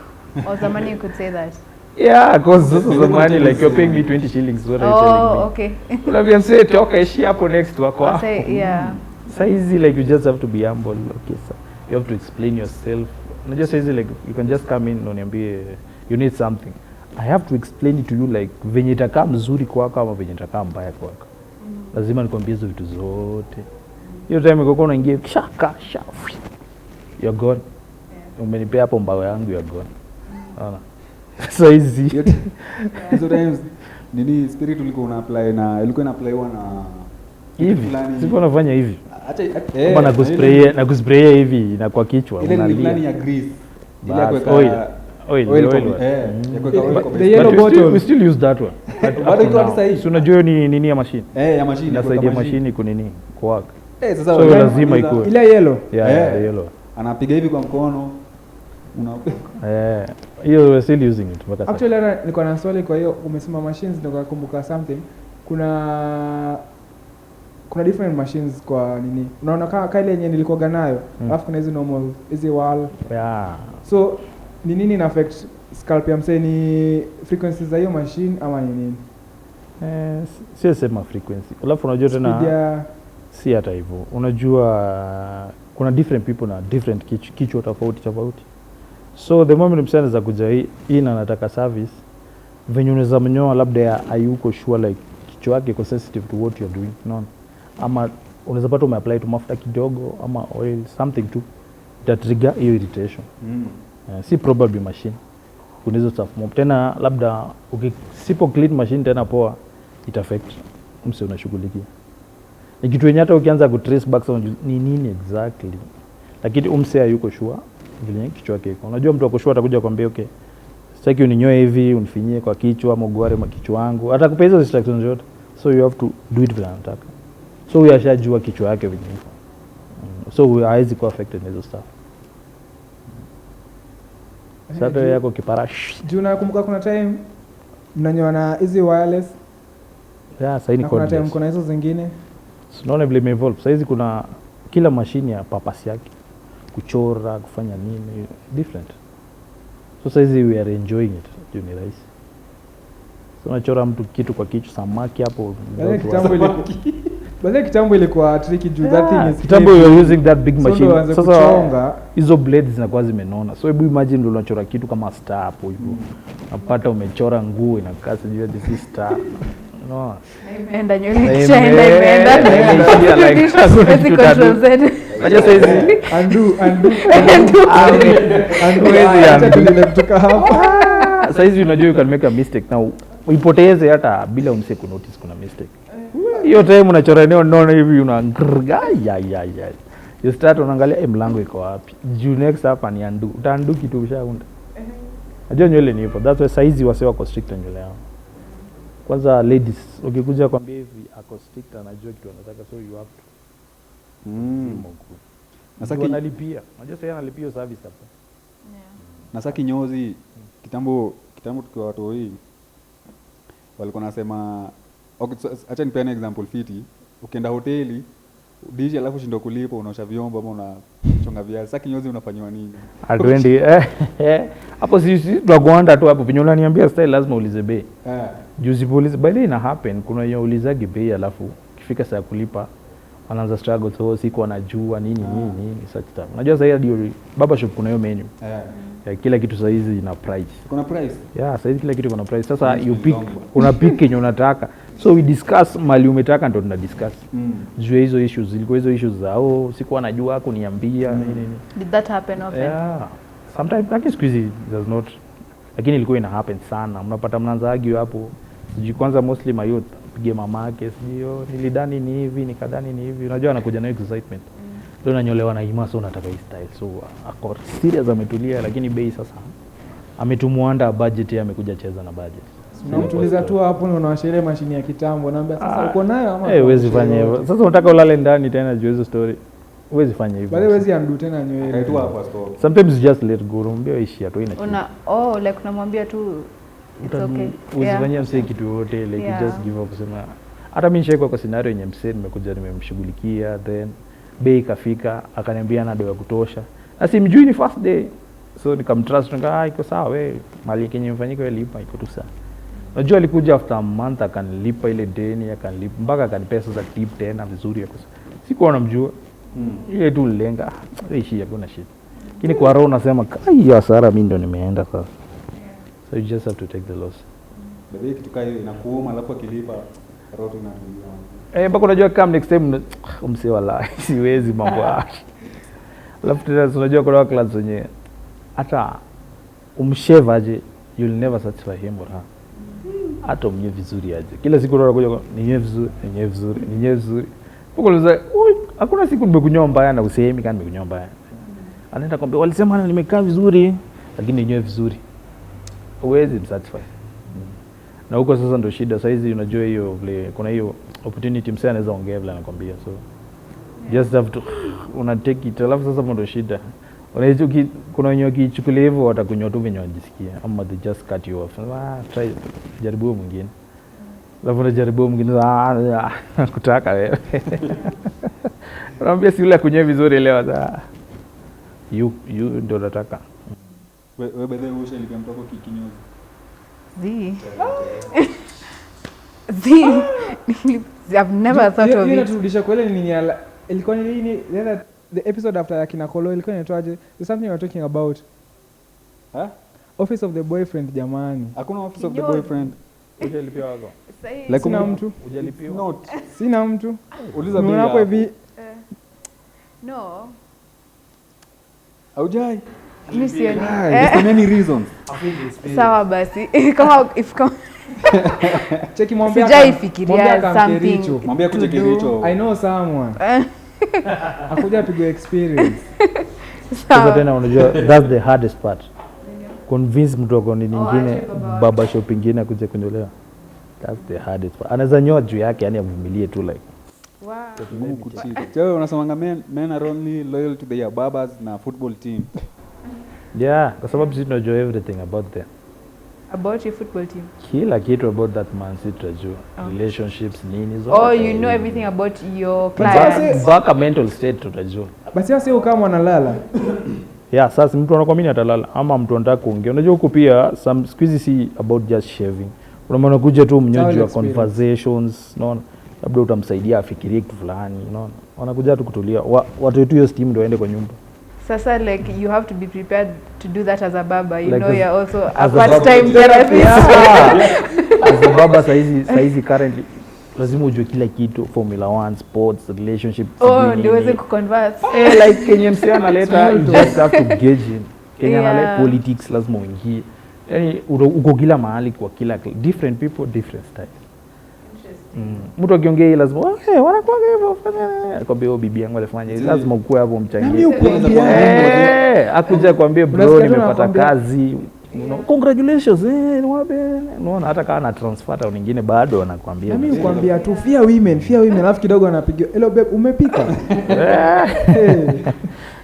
Or zamani you could say that. Yeah, cause sasa zamani like you're paying me 20 shillings, what are you telling me? Oh, okay. Unaambia msee toka ishia hapo next wako hapo. Say, yeah. Saizi like you just have to be humble. Okay, sir. You have to explain yourself. Unajua saizi like you can just come in na uniambie you need something. I have to explain it to you like venye itakaa mzuri kwako ama venye itakaa mbaya kwako. Lazima nikwambie hizo vitu zote. Hiyo time ikokuwa unaingia shaka sha. You're gone. Umenipea hapo mbao yangu, you're gone. Unaona? Saizi Hizo times nini spirit ulikuwa una apply na ilikuwa ina applyiwa na hivi. fulani. Sikuwa nafanya hivi. Acha Kama nakusprayia, nakusprayia hivi na kwa kichwa ile ni unalia. fulani ya grease. Ile ya Bas, kuweka oil. Oil, oil oil kwa- one. eh, ya kuweka oil But kwa the base. yellow But we still, bottle. we still use that one. But Bado up iko to hadi now. sahi? Si unajua hiyo ni nini ya machine? Eh, ya machine, ya kuweka Inasaidia machine kunini kuwork. Eh, sasa So wakati lazima anamaliza, ikuwe. Ile yellow. Yeah, yeah, Eh. the yellow. Anapiga hivi kwa mkono. Una Eh, hiyo we're still using it mpaka sasa. Actually hata niko na swali kwa hiyo umesema machines ndio nikakumbuka something. Kuna different machines kwa nini? Unaona ka ile yenye nilikuwaga nayo. Alafu kuna hizi normal, hizi wall. Yeah. So ni nini ina affect scalp ya msee, ni frequencies za hiyo machine ama ni nini? Eh, sio sema frequency. Alafu unajua Speed tena ya si hata hivyo. Unajua kuna different people na different kichwa tofauti tofauti. So the moment msee anaweza kuja hii na anataka service, venye unaweza mnyoa labda hayuko sure like kichwa yake iko sensitive to what you're doing, unaona? Ama unaweza pata umeapply tu mafuta kidogo ama oil something tu ita trigger hiyo irritation. Si probably machine. Kuna hizo stuff mob. Tena labda ukisipo clean machine tena poa it affect mse unashughulikia. Ni kitu yenye hata ukianza ku trace back sasa unajua ni nini exactly. Lakini umse hayuko sure vile kichwa yake iko. Unajua mtu ako sure atakuja kwambia okay, sitaki uninyoe hivi, unifinyie kwa kichwa ama ugware makichwa wangu. Atakupea hizo instructions zote. So you have to do it vile anataka. So huyu ashajua kichwa yake vile iko. So huyu hawezi kuwa affected na hizo stuff. Sasa yako kipara. Juu nakumbuka kuna time mnanyoa na hizi wireless. Yeah, sasa ni na kuna time cordless. kuna hizo zingine. So, unaona vile imeevolve. Sasa hizi kuna kila mashine ya purpose yake. Kuchora, kufanya nini, different. So sasa hizi we are enjoying it. Juu ni rahisi. So unachora mtu kitu kwa kichwa, samaki hapo. Baada kitambo ilikuwa tricky juu that thing is Kitambo you are using that big So machine. ndio uanze Sasa kuchonga. hizo blades zinakuwa zimenona. So hebu imagine ndio unachora kitu kama star hapo hivyo. Unapata umechora nguo inakaa sijui aje si star. No. Imeenda nywele ikishaenda imeenda. Imeishia like hakuna Huwezi kitu control utadu. Z. Unajua saizi Undo, undo, Undo. undo. Huwezi Acha undo. tuendelee kutoka hapa. Saizi unajua you can make a mistake now. Uipoteze hata bila umse ku notice kuna mistake. Hiyo time unachora eneo nono hivi una ya ya ya. You start unaangalia mlango iko wapi. Juu next hapa ni undo. Utaandu kitu ushaunda. Najua nywele ni hivyo. That's why saizi wase wako strict na nywele yao. Kwanza ladies ukikuja kwambia hivi ako strict, anajua kitu anataka, so you have to. Na Analipia. Unajua sasa analipia hiyo service hapo. Na sasa kinyozi kitambo tukiwa watoi walikuwa nasema okay, so, acha nipeane example fiti. Ukienda hoteli dishi alafu ushindwe kulipa, unaosha vyombo ama unachonga viazi. Sasa kinyozi unafanywa nini? Hatuendi hapo, sisi tunakuanda tu hapo. Venye unaniambia style lazima ulize bei. Juzi police by the way ina happen, kuna wenye ulizagi bei alafu ikifika saa ya kulipa wanaanza struggle, so siku wanajua nini nini nini such stuff. Unajua sasa hadi barber shop kuna hiyo menu. Ya, kila kitu sasa hizi ina price. Kuna price? Yeah, sasa hizi kila kitu kuna price. Sasa Mm, you pick, long. una pick yenye unataka. So we discuss mali umetaka ndo tuna discuss. Juu ya hizo issues, zilikuwa hizo issues za oh, sikuwa najua kuniambia nini nini. Did that happen often? Yeah. Sometimes lakini siku hizi does not. Lakini ilikuwa ina happen sana. Mnapata mnaanza argue hapo. Sijui kwanza mostly my youth pige mamake sijui oh, nilidhani ni hivi, nikadhani ni hivi. Unajua anakuja na excitement. Leo nanyolewa na Ima, so unataka hii style. So ako serious ametulia, lakini bei sasa ametumwanda budget, yeye amekuja cheza na budget. Unamtuliza tu hapo na unawasha ile mashine ya kitambo, unaambia sasa uko nayo ama? Huwezi fanya hivyo. Sasa unataka ulale ndani tena juu hizo story. Huwezi fanya hivyo. Baadaye huwezi undo tena nywele. Akaitua hapo stop. Sometimes you just let go, unaambia ishi tu ina. Una oh like unamwambia tu it's okay. Usifanyie msee kitu yote like you just give up, sema hata mimi nishaikuwa kwa scenario yenye msee nimekuja nimemshughulikia, then bei ikafika akaniambia ana do ya kutosha. Na simjui ni first day. So nikamtrust, nika iko sawa, we mali kenye imefanyika wewe lipa, iko tu sawa. Unajua alikuja after a month akanilipa ile deni, akanilipa mpaka akanipea sasa tip tena vizuri ya kosa. Sikuwa namjua. Ile tu lenga, ishi hakuna shida. Lakini kwa roho unasema kai hiyo hasara mimi ndo nimeenda sasa. So you just have to take the loss. By kitu kaa hiyo inakuuma, alafu akilipa roho tu inatulia. Mpaka unajua come next time msee wala siwezi mambo haya. Alafu tena unajua kuna class wenyewe hata umshave aje you'll never satisfy him or her. Hata umnye vizuri aje. Kila siku unakuja ninye vizuri, ninye vizuri, ninye vizuri. Mpaka unauliza, hakuna siku nimekunyoa mbaya na usemi kama nimekunyoa mbaya. Anaenda kwambia walisema nimekaa vizuri lakini ninye vizuri. Huwezi msatisfy. Na huko sasa ndo shida saizi, unajua hiyo vile kuna hiyo opportunity msee anaweza ongea vile anakuambia, so just have to una take it. Alafu sasa ndo shida. Unajua kuna wenye wakichukulia hivyo watakunyoa tu venye wanajisikia, ama they just cut you off. Try jaribu huyo mwingine. Alafu unajaribu mwingine, kutaka wewe. Unaambia si yule akunyoe vizuri leo sasa. You ndio unataka. Wewe by the way ushalipia mtu wako kinyozi? Zii. I've never thought of it. Inaturudisha kwa ile nini ilikuwa ni nini the episode after akina Kolo ilikuwa inaitwaje? There's something we were talking about. Huh? Office of the boyfriend jamani. Hakuna office of the boyfriend. Hujalipiwa wako? Like sina mtu. Hujalipiwa? Not. Sina mtu. Uliza bila. Hapo hivi. No. Haujai? Mimi sioni. There's many reasons. Sawa basi. Kama if kama cheki mwambie. Sijaifikiria something. Mwambie kuja Kericho. I know someone. Akuja apigwe experience. Sasa tena unajua that's the hardest part. Convince mtu wako ni nyingine baba shop nyingine akuje kunyolewa. That's the hardest part. Anaweza nyoa juu yake, yani avumilie tu like. Wow. Ngumu kuchika. Wewe unasemanga men are only loyal to their babas na football team. Yeah, kwa sababu sisi tunajua everything about them. About your football team. Kila kitu about that man sisi tunajua. Relationships nini zote. Oh, you know everything about your clients. Mpaka mental state tunajua. Basi sio kama analala. Yeah, sasa mtu anakuamini atalala ama mtu anataka kuongea. Unajua huko pia some squeeze si about just shaving. Unaona kuja tu mnyoji wa conversations, unaona? Labda utamsaidia afikirie kitu fulani, unaona? Wanakuja tu kutulia. Watu wetu hiyo steam ndio waende kwa nyumba. Sasa like you have to be prepared to do that as a baba, you like know, you're also a as part-time therapist. Yeah. As a baba saizi currently lazima ujue kila kitu, Formula 1, sports, relationship. Oh, ndio uweze kuconverse. Like Kenya msee analeta, you just have to gauge him. Kenya analeta politics lazima uingie. Yaani uko kila mahali kwa kila different people, different styles. Mtu akiongea hii lazima wanakuwa hivyo fanya. Akwambia bibi yangu alifanya hivi, lazima ukue hapo mchangie. Akuja kwambia bro nimepata kazi. Congratulations wapi? Unaona hata kama ana transfer au nyingine bado anakuambia. Mimi nakwambia tu fear women, alafu kidogo anapiga hello babe umepika.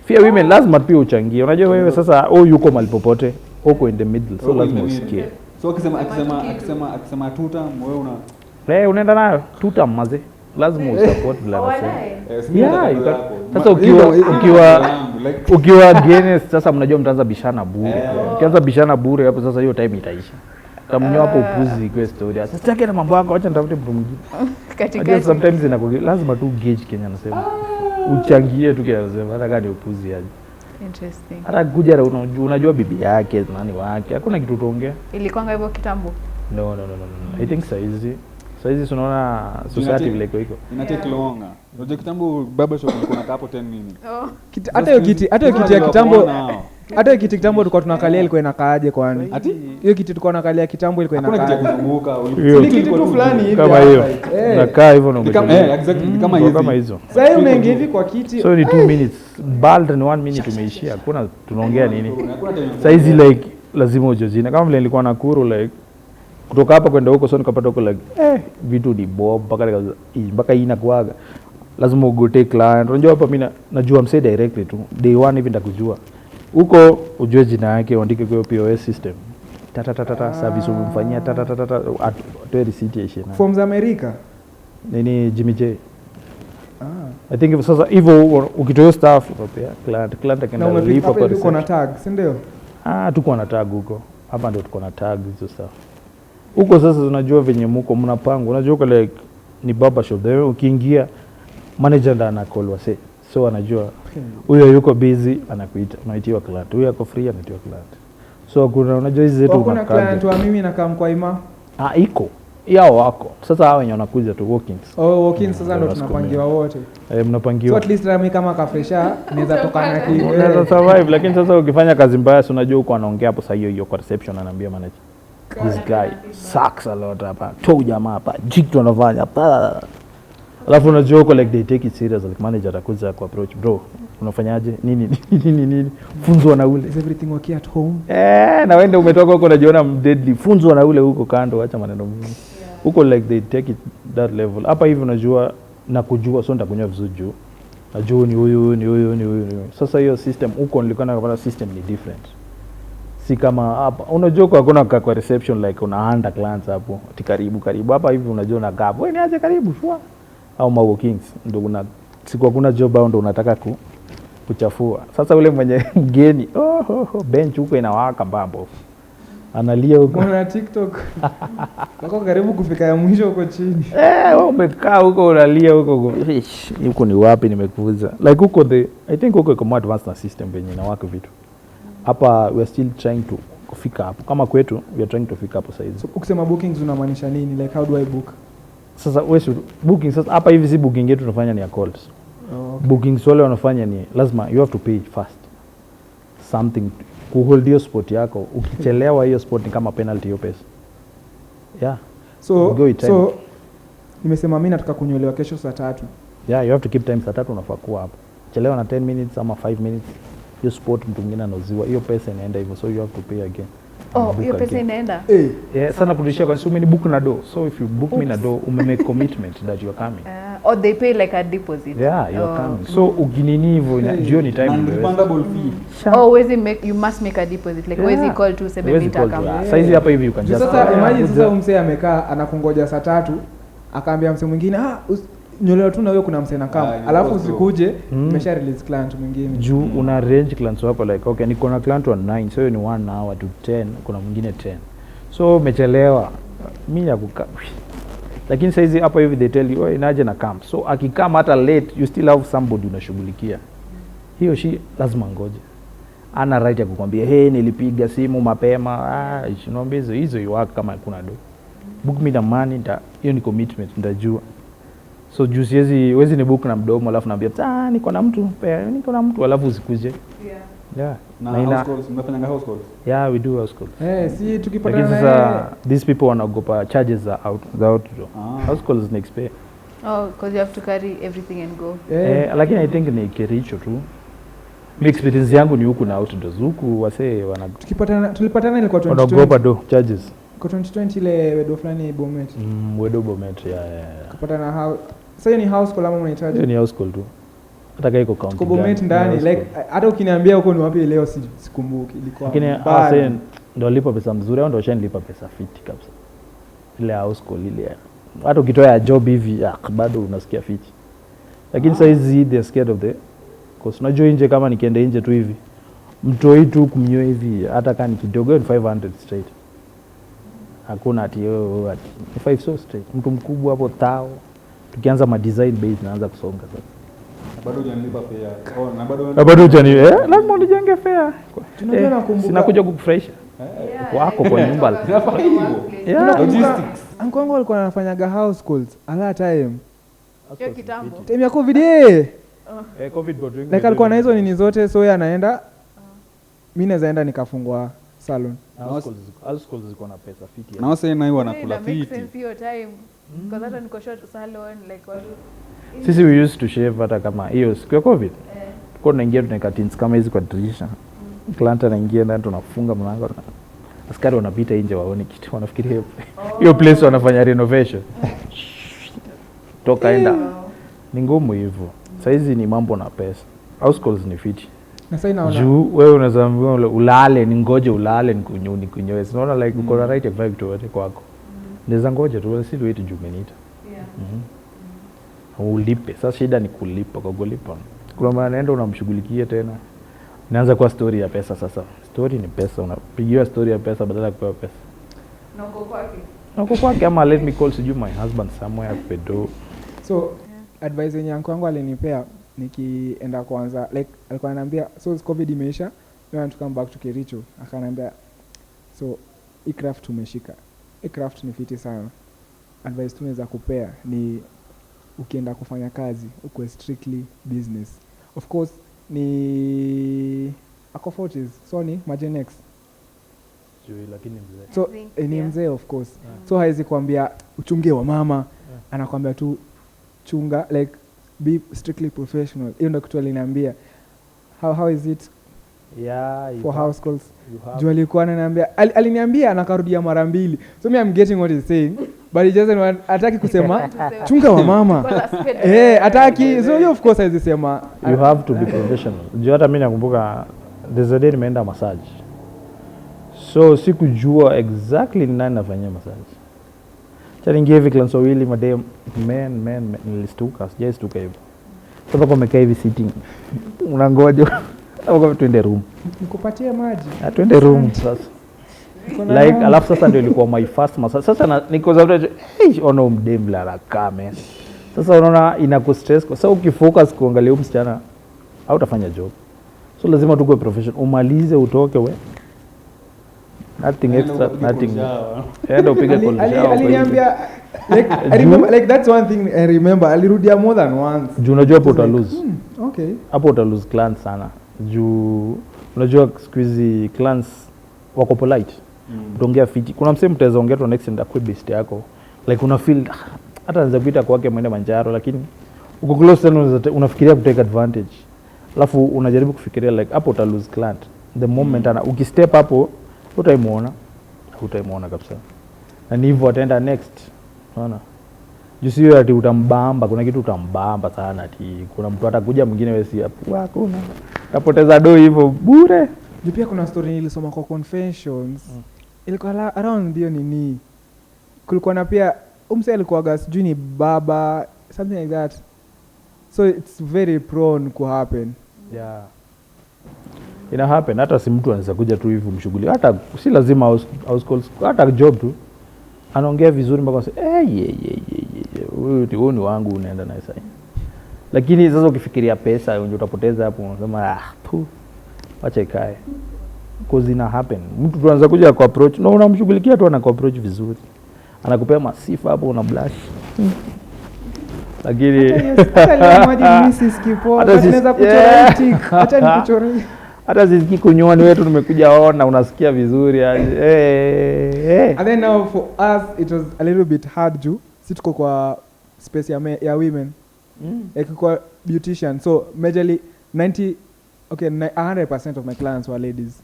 Fear women lazima pia uchangie. Unajua wewe sasa yuko mahali popote, uko in the middle, so lazima usikie. So akisema tuta wewe una unaenda nayo tuta maze. Lazima usupport bila nasema. Yeah, sasa ukiwa against sasa mnajua mtaanza bishana bure. Ukianza bishana bure hapo sasa hiyo time itaisha. Utamnyoa hapo upuzi kwa story. Sasa sitaki na mambo yako, acha nitafute mtu mwingine. Katikati. Sometimes inakuwa lazima tu gauge Kenya anasema. Uchangie tu Kenya anasema hata kama ni upuzi aje. Interesting. Hata kuja unajua bibi yake, nani wake. Hakuna kitu utaongea. Ilikuwa hivyo kitambo. No. I think saizi tunaona society vile iko. Ina take longer. Unajua kitambo baba shop ilikuwa inakaa hapo 10 minutes. Hata hiyo kiti, hata hiyo kiti ya kitambo, hata hiyo kiti kitambo tulikuwa tunakalia ilikuwa inakaaje kwani? Hiyo kiti tulikuwa tunakalia kitambo ilikuwa inakaaje? Hakuna kitu ya kuzunguka. Ni kiti tu fulani hivi kama hiyo. Nakaa hivyo na umetulia. Exactly kama hizi. Kama hizo. Sasa hiyo unaingia hivi kwa kiti. So ni 2 minutes. Bald ni 1 minute umeishia. Hakuna tunaongea nini. Sasa hizi like lazima ujojina. Kama vile nilikuwa Nakuru like kutoka hapa kwenda huko, so nikapata huko like vitu ni bob mpaka hii inakuaga lazima ugote client. Unajua hapa mimi najua msee directly tu day one hivi nitakujua. Huko ujue jina yake uandike kwa POS system. Tata tata tata service umemfanyia tata tata tata atoe receipt ya ishina. Forms America. Nini Jimmy J. I think sasa hivyo ukitoa staff unapea client akaenda lipa kwa receipt. Na tag, si ndio? Ah, tuko na tag huko. Hapa ndio tuko na tag hizo stuff. Huko sasa unajua venye muko mnapangwa. Unajua huko like ni barber shop. Then ukiingia manager ndo ana call wase. So anajua huyo yuko busy anakuita, unaitiwa client. Huyo ako free anaitiwa client. So kuna unajua hizi zetu Hakuna unakaja. client wa mimi nakaa Mkwaima. Ah, iko. Yao wako. Sasa hao wenye wanakuja tu walk-ins. Oh, walk-in sasa ndo Ndio tunapangiwa wote. Eh, mnapangiwa. So at least nami kama kafresha naweza toka na ki. Unaweza survive lakini sasa ukifanya kazi mbaya si unajua huko anaongea hapo saa hiyo hiyo kwa reception anaambia manager. This guy sucks a lot hapa. Toa jamaa hapa. Jitu anafanya hapa. Alafu unajua huko like they take it serious, like manager atakuja ku approach, bro, unafanyaje? Nini nini nini? Funzwa na ule. Is everything okay at home? Eh, na wewe ndio umetoka huko unajiona deadly. Funzwa na ule huko kando, acha maneno mingi. Huko like they take it that level. Hapa hivi unajua na kujua, so nitakunywa vizuri juu. Najua ni huyu ni huyu ni huyu ni huyu. Sasa hiyo system huko nilikuwa napata system ni different. Si kama hapa. Unajua huko hakuna kukaa kwa reception like unaanda clients hapo. Ati karibu karibu. Hapa hivi unajua unakaa hapo. Wewe niaje karibu shua. Au ma walk-ins ndio una siku hakuna job au ndio unataka kuchafua. Sasa ule mwenye mgeni, oh, oh, oh, bench huko inawaka mbambo. Analia huko. Mwana TikTok. Wako karibu kufika ya mwisho huko chini. Eh, wewe umekaa huko unalia huko. Ish, huko ni wapi nimekuuza? Like huko the I think huko iko more advanced na system venye inawaka vitu. Hapa we are still trying to kufika hapo. Kama kwetu we are trying to fika hapo saizi. So ukisema bookings unamaanisha nini? Like how do I book? Sasa wewe si booking sasa hapa hivi si booking yetu tunafanya ni ya calls. Oh, okay. Bookings wale wanafanya ni lazima you have to pay first. Something kuhold hiyo spot yako. Ukichelewa hiyo spot ni kama penalty hiyo pesa. Yeah. So, Go with time. so nimesema mimi nataka kunyolewa kesho saa 3. Yeah, you have to keep time. Saa 3 unafaa kuwa hapo. Chelewa na 10 minutes ama 5 minutes, hiyo spot mtu mwingine anauziwa, hiyo pesa inaenda hivyo, so you have to pay again. Oh, Book hiyo pesa again. inaenda. Eh, Yeah, sana kurudishia kwa sababu book na do. So if you book me na do, ume make commitment that you are coming. Or they pay like a deposit. Yeah, you are Oh. coming. So ukinini hivyo jio ni time umeweza. Non-refundable fee. Oh, huwezi make, you must make a deposit. Like huwezi Yeah. call tu useme Huwezi mimi call tu. nitakam. Saizi hapa hivi you can Juu just sasa call. imagine sasa msee amekaa anakungoja saa 3 akaambia msee mwingine ah, nyolewa tu na wewe kuna msee nakam. Ah, Alafu inakuwa slow. usikuje umesha release client mwingine. Juu una range clients wako like okay, niko na client wa 9, so hiyo ni 1 hour to 10, kuna mwingine 10. So umechelewa. Mimi ya kukaa. Lakini saizi hapa hivi they tell you, oh, inaje na camp. So akikam hata late you still have somebody unashughulikia. Hiyo shi lazima ngoje. Ana right ya kukwambia hey, nilipiga simu mapema. Ah, unaambia hizo hizo you work kama kuna do. Book me the money, hiyo ni commitment nitajua. So juu siwezi wezi ni book na mdomo alafu naambia ah, niko na mtu, niko na mtu alafu usikuje. Yeah. Yeah. Na Na ina, house calls, mnafanyanga house calls? yeah, we do house calls. Eh, si tukipatana Lakini na sasa yeye these people wanaogopa charges za out za out. Ah. House calls ni expensive. Oh, because you have to carry everything and go. eh, Eh, lakini I think ni Kericho tu. Mi experience yangu ni huku na outdoors. Huku wasee wana tukipatana tulipatana ilikuwa 2020. wanaogopa do charges. Kwa 2020 ile wedo fulani Bomet. Wedo Bomet, yeah, yeah, yeah. Kupatana how sasa hiyo ni house call ama unahitaji? Hiyo ni house call tu. Hata kama iko county. Tuko Bomet gani, ndani ni house like call. hata ukiniambia huko ni wapi leo sikumbuki ilikuwa. Lakini mbali. wasee ndio walipa pesa mzuri au ndio washanilipa pesa fiti kabisa. Ile house call ile. Hata ukitoa ya job hivi bado unasikia fiti. Lakini sasa hizi they are scared of the cost. Unajua nje kama nikienda nje tu hivi mtoi tu kumnyoa hivi hata kama ni kidogo ni 500 straight. Hakuna ati oh, ati ni 5 so straight. Mtu mkubwa hapo tao. Tukianza ma design base naanza kusonga sasa. Bado hujanilipa fare. Oh, na bado Na bado hujani lazima unijenge fare. Tunajua nakumbuka. Sinakuja kukufurahisha. Kwako kwa nyumba. Inafaa hivyo. Yeah. Logistics. Uncle wangu alikuwa anafanyaga house calls a lot time. Hiyo kitambo. Time ya COVID eh. Eh, COVID got doing. Like alikuwa na hizo nini zote so yeye anaenda mimi naweza enda nikafungua salon. House calls ziko na pesa fiti. Na wase nayo wanakula Ina make fiti. sense hiyo time. Because hata niko short salon like watu Sisi we used to shave hata kama hiyo siku ya COVID. Tulikuwa tunaingia tunaweka tins kama hizi kwa dirisha. Client anaingia ndani tunafunga mlango. Askari wanapita nje waone kitu wanafikiria hiyo place wanafanya renovation. Toka enda. Ni ngumu hivyo. Saizi ni mambo na pesa. House calls ni fiti. Na sasa inaona Juu wewe unaweza ambiwa ulale ningoje ulale nikunyoe. Unaona like uko na right ya kufanya kitu yote kwako. Naweza ngoja tu si wait juu umeniita. Yeah. Ulipe. Sasa shida ni kulipa, kwa kulipa. Kuna maana naenda unamshughulikia tena. Inaanza kuwa story ya pesa sasa. Story ni pesa, unapigiwa story ya pesa badala ya kupewa pesa. Na uko kwake. Na uko kwake ama let me call sijui my husband somewhere akupe do. So advice yenye uncle wangu alinipea nikienda kwanza, like alikuwa ananiambia so COVID imeisha, we want to come back to Kericho. Akaniambia so hii craft umeshika, hii craft ni fiti sana. Advice tu naweza kupea ni ukienda kufanya kazi ukuwe strictly business. Of course ni ako 40s, so ni Gen X. Sijui, lakini mzee. So, I think, ni yeah. mzee of course. So hawezi kuambia uchunge wa mama. Anakuambia tu chunga, like be strictly professional. Hiyo ndio kitu aliniambia. How is it Yeah, you for have, house calls? you have. Juu alikuwa ananiambia, aliniambia na akarudia mara mbili. So me I'm getting what he's saying, but he doesn't want, hataki kusema chunga wa mama. Hataki. So you of course hawezi sema. You have to be professional. Juu hata mimi nakumbuka there's a day nimeenda massage. So sikujua exactly ni nani nafanyia massage. Cha niingie hivi clients wawili madem, man, man, man, nilistuka, sijaistuka hivyo. Sasa kwa umekaa hivi sitting. Unangoja. Hapo kwa twende room. Nikupatie maji. Ah, twende room sasa. Niko na Like hamu. alafu sasa ndio ilikuwa my first massage. Sasa na, niko za hey, ono mdem la raka man. Sasa unaona inaku stress kwa sababu ukifocus kuangalia huyu msichana hautafanya job. So lazima tukuwe professional. Umalize utoke we. Nothing extra, nothing. Enda upige call shower kwa hiyo. Aliniambia, like, I remember, like that's one thing I remember. Alirudia more than once. Juu unajua hapo It was uta like, lose. Okay. Hapo uta lose clients sana. Juu unajua siku hizi clients wako polite. Utaongea fiti. Kuna msee mtaweza ongea tu next and akue best yako. Like una feel hata anaweza kuita kwake mwende Manjaro, lakini uko close sana, unafikiria kutake advantage. Alafu unajaribu kufikiria like hapo uta lose client. The moment ana ukistep hapo utaimuona. Utaimuona kabisa. Na ni hivyo ataenda next. Unaona? Juu sio ati utambamba, kuna kitu utambamba sana ati kuna mtu atakuja mwingine wewe si hapo. Hakuna. Utapoteza do hivyo bure. Juu pia kuna story nilisoma kwa confessions. Ilikuwa around ndio nini. Kulikuwa na pia umse alikuwaga sijui ni baba something like that. So it's very prone ku happen. Yeah. Ina happen hata si mtu anaweza kuja tu hivi mshughuli. Hata si lazima house calls, hata job tu. Anaongea vizuri mpaka unasema, eh, ye, ye, ye, ye, ye. Huyu ni wangu unaenda naye sasa. Lakini sasa ukifikiria pesa ndio utapoteza hapo, unasema tu acha ikae. Cause ina happen. Mtu tu anaweza kuja ku approach na unamshughulikia tu, anaku approach vizuri. Anakupea masifa hapo una blush. Lakini Hata leo imagine mimi sisikii poa, Hata but naweza kuchora tick. Acha nikuchore. Hata sisikii kunyoa, ni wewe tu nimekuja ona unasikia vizuri aje. And then now for us it was a little bit hard juu si tuko kwa space ya women. Like kwa beautician, so majorly 90, okay, 100% of my clients were ladies.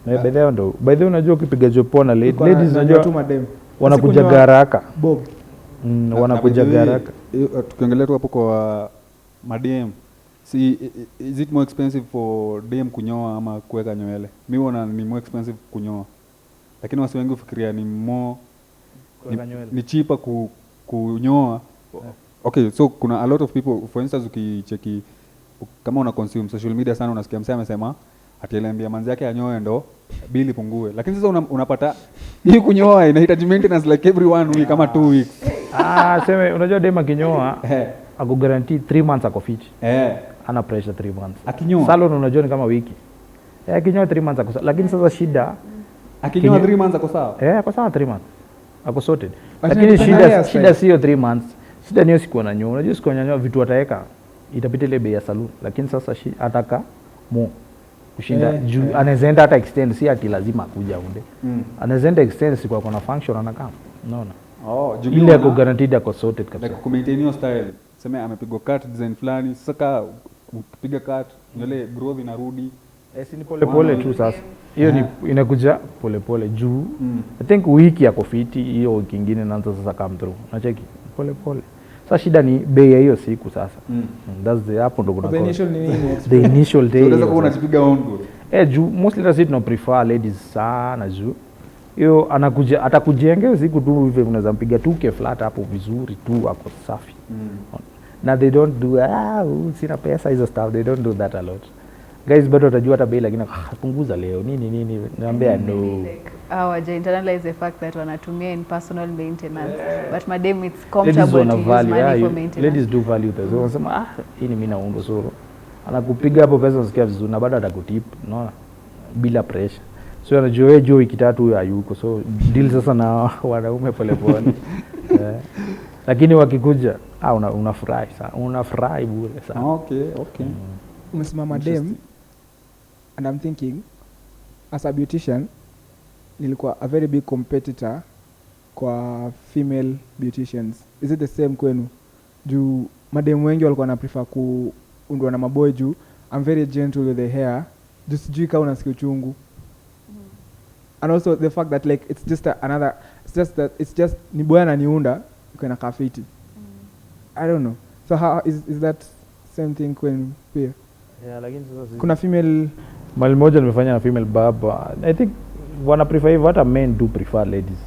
Na by the way ndo, by the way unajua ukipiga job poa na Nilikuwa ladies najua unajua tu madem. wanakuja Sikunyoa garaka. Bob. Wanakuja Na by the way, garaka. Tukiongelea tu hapo kwa madem, si is it more expensive for dem kunyoa ama kuweka nywele? Mi huona ni more expensive kunyoa, lakini wasi wengi hufikiria ni more Kuweka nywele. ni cheaper kunyoa. Okay, so kuna a lot of people, for instance ukicheki kama una consume social media sana, unasikia msee amesema ati aliambia manzi yake anyoe ndo bili pungue, lakini sasa unapata hii kunyoa inahitaji maintenance like every 1 week ama 2 weeks. Seme unajua dem akinyoa ako guarantee 3 months ako fit. Ana pressure 3 months. Akinyoa. Salon unajua ni kama wiki. Akinyoa 3 months ako sawa. Lakini sasa shida akinyoa Kinyo- 3 months ako sawa. Ako sawa 3 months. Ako sorted. But Lakini ni hairstyle. shida sio 3 months. Shida ni siku ananyoa. Unajua siku ananyoa vitu ataweka itapita ile bei ya salon. Lakini sasa ataka mo kushinda juu anaweza enda hata extend, si ati lazima akuja aunde. Anaweza enda extend siku ako na function anakaa. Unaona? Oh, juu Ile mi ako huona guaranteed ako sorted kabisa. Like kumaintain hiyo style. Sema amepigwa cut design fulani, sasa ka ukipiga cut nywele growth inarudi. Si ni pole pole tu sasa. Hiyo ni inakuja pole pole juu. I think wiki yako fiti, hiyo wiki nyingine inaanza sasa come through. Unacheki? Pole pole. Sasa shida ni bei ya hiyo siku sasa. That's the hapo ndo kuna The cause. initial ni nini? The initial day. So unaweza kuwa hiyo sasa. unajipiga on goal. Juu mostly hata sisi tuna prefer ladies sana juu. Hiyo anakuja atakujenga hiyo siku tu hivi unaweza mpiga 2K flat hapo vizuri tu ako safi. Na they don't do sina pesa hizo stuff, they don't do that a lot. Guys bado watajua hata bei, lakini punguza leo nini nini, naambia no. Like, hawaja internalize the fact that wanatumia in personal maintenance, but madam, it's Ladies comfortable wana to use value, money yeah, for maintenance. ladies do value pesa. Wanasema hii ni mimi naundwa, so anakupiga hapo pesa unasikia vizuri na bado atakutip, unaona, bila pressure. So anajua wewe juu wiki tatu huyo hayuko, so deal sasa na wanaume polepole. Lakini wakikuja unafurahi sana, unafurahi bure sana. Okay. Umesimama dem, and I'm thinking as a beautician nilikuwa a very big competitor kwa female beauticians. Is it the same kwenu? Juu madem wengi walikuwa na prefer kuundwa na maboy juu I'm very gentle with the hair. Juu sijui kama unasikia uchungu. And also the fact that like it's just another, it's just that it's just ni boy ananiunda iko na kafiti. I don't know. So how is that same thing kwenu pia? Yeah, lakini sasa Kuna female mali moja nimefanya na female baba. I think wana prefer hivyo, hata men do prefer ladies.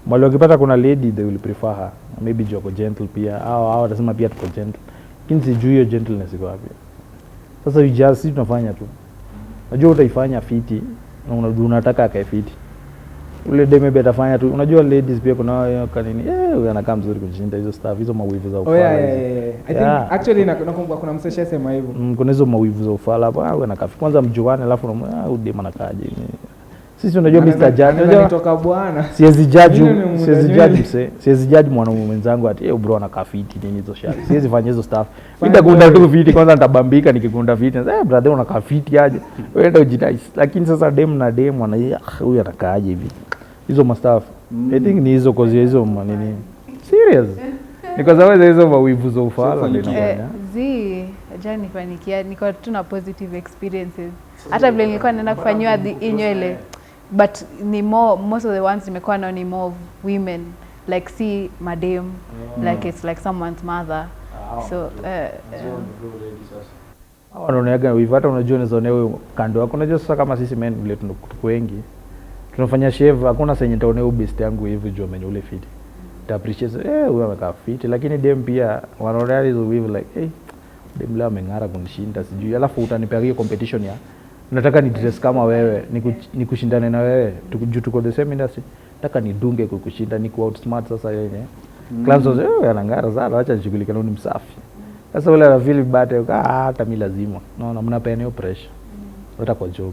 Mali wakipata kuna lady they will prefer her. Maybe juu ako gentle pia. Hao watasema pia tuko gentle. Lakini sijui hiyo gentleness iko wapi. Sasa you just, si tunafanya tu. Unajua utaifanya fiti na unataka akae fiti. Ule dem maybe atafanya tu. Unajua ladies pia kuna wao kanini, huyu anakaa mzuri kushinda hizo stuff, hizo mawivu za Oh, ufala. yeah, hizo. yeah. I Yeah. think actually nakumbuka kuna msesha sema hivyo. Kuna hizo mawivu za ufala hapo, huyu anakaa fiti. Kwanza mjuane alafu unamwona, huyu dem anakaaje? Sisi unajua Mr. Judge, Anaweza unajua nitoka bwana. siwezi judge, Mimi nimemuda siwezi nywele. judge mse, siwezi judge mwanaume mwenzangu ati bro anakaa fiti nini hizo shari. Siwezi fanya hizo stuff. Mimi nitakunda tu fiti kwanza, nitabambika nikikunda fiti. Brother unakaa fiti aje? Wewe ndio ujinaice. Lakini sasa dem na dem wana huyu anakaaje hivi? Hizo ma stuff. I think ni hizo cause hizo manini. Serious. Ni kwa sababu hizo mawivu za ufala ndio inafanya. Zi, hajanifanikia, niko tu na positive experiences. Hata vile nilikuwa naenda kufanyiwa nywele, but ni more, most of the ones nimekuwa nao ni more of women, like si madam, like it's like someone's mother. So Hawa wanaoneaga wivu, hata unajua unaweza onea huyo kando yako. Unajua sasa kama sisi men vile tuko wengi tunafanya shave, hakuna senye nitaonea huyu best yangu hivi juu amenye ule fiti. Ta appreciate, huyu amekaa fiti, lakini dem pia wanaonea hizo wivu like, dem leo ameng'ara kunishinda sijui. Alafu utanipea hiyo competition ya nataka ni dress kama wewe, nikushindane na wewe, juu tuko the same industry. Nataka nidunge kukushinda, ni ku outsmart sasa yenye. Clams was, anang'ara sana, acha nishughulike na ni msafi. Sasa ule ana feel bad, hata mimi lazima. Naona mnapeana hiyo pressure. Hata kwa job.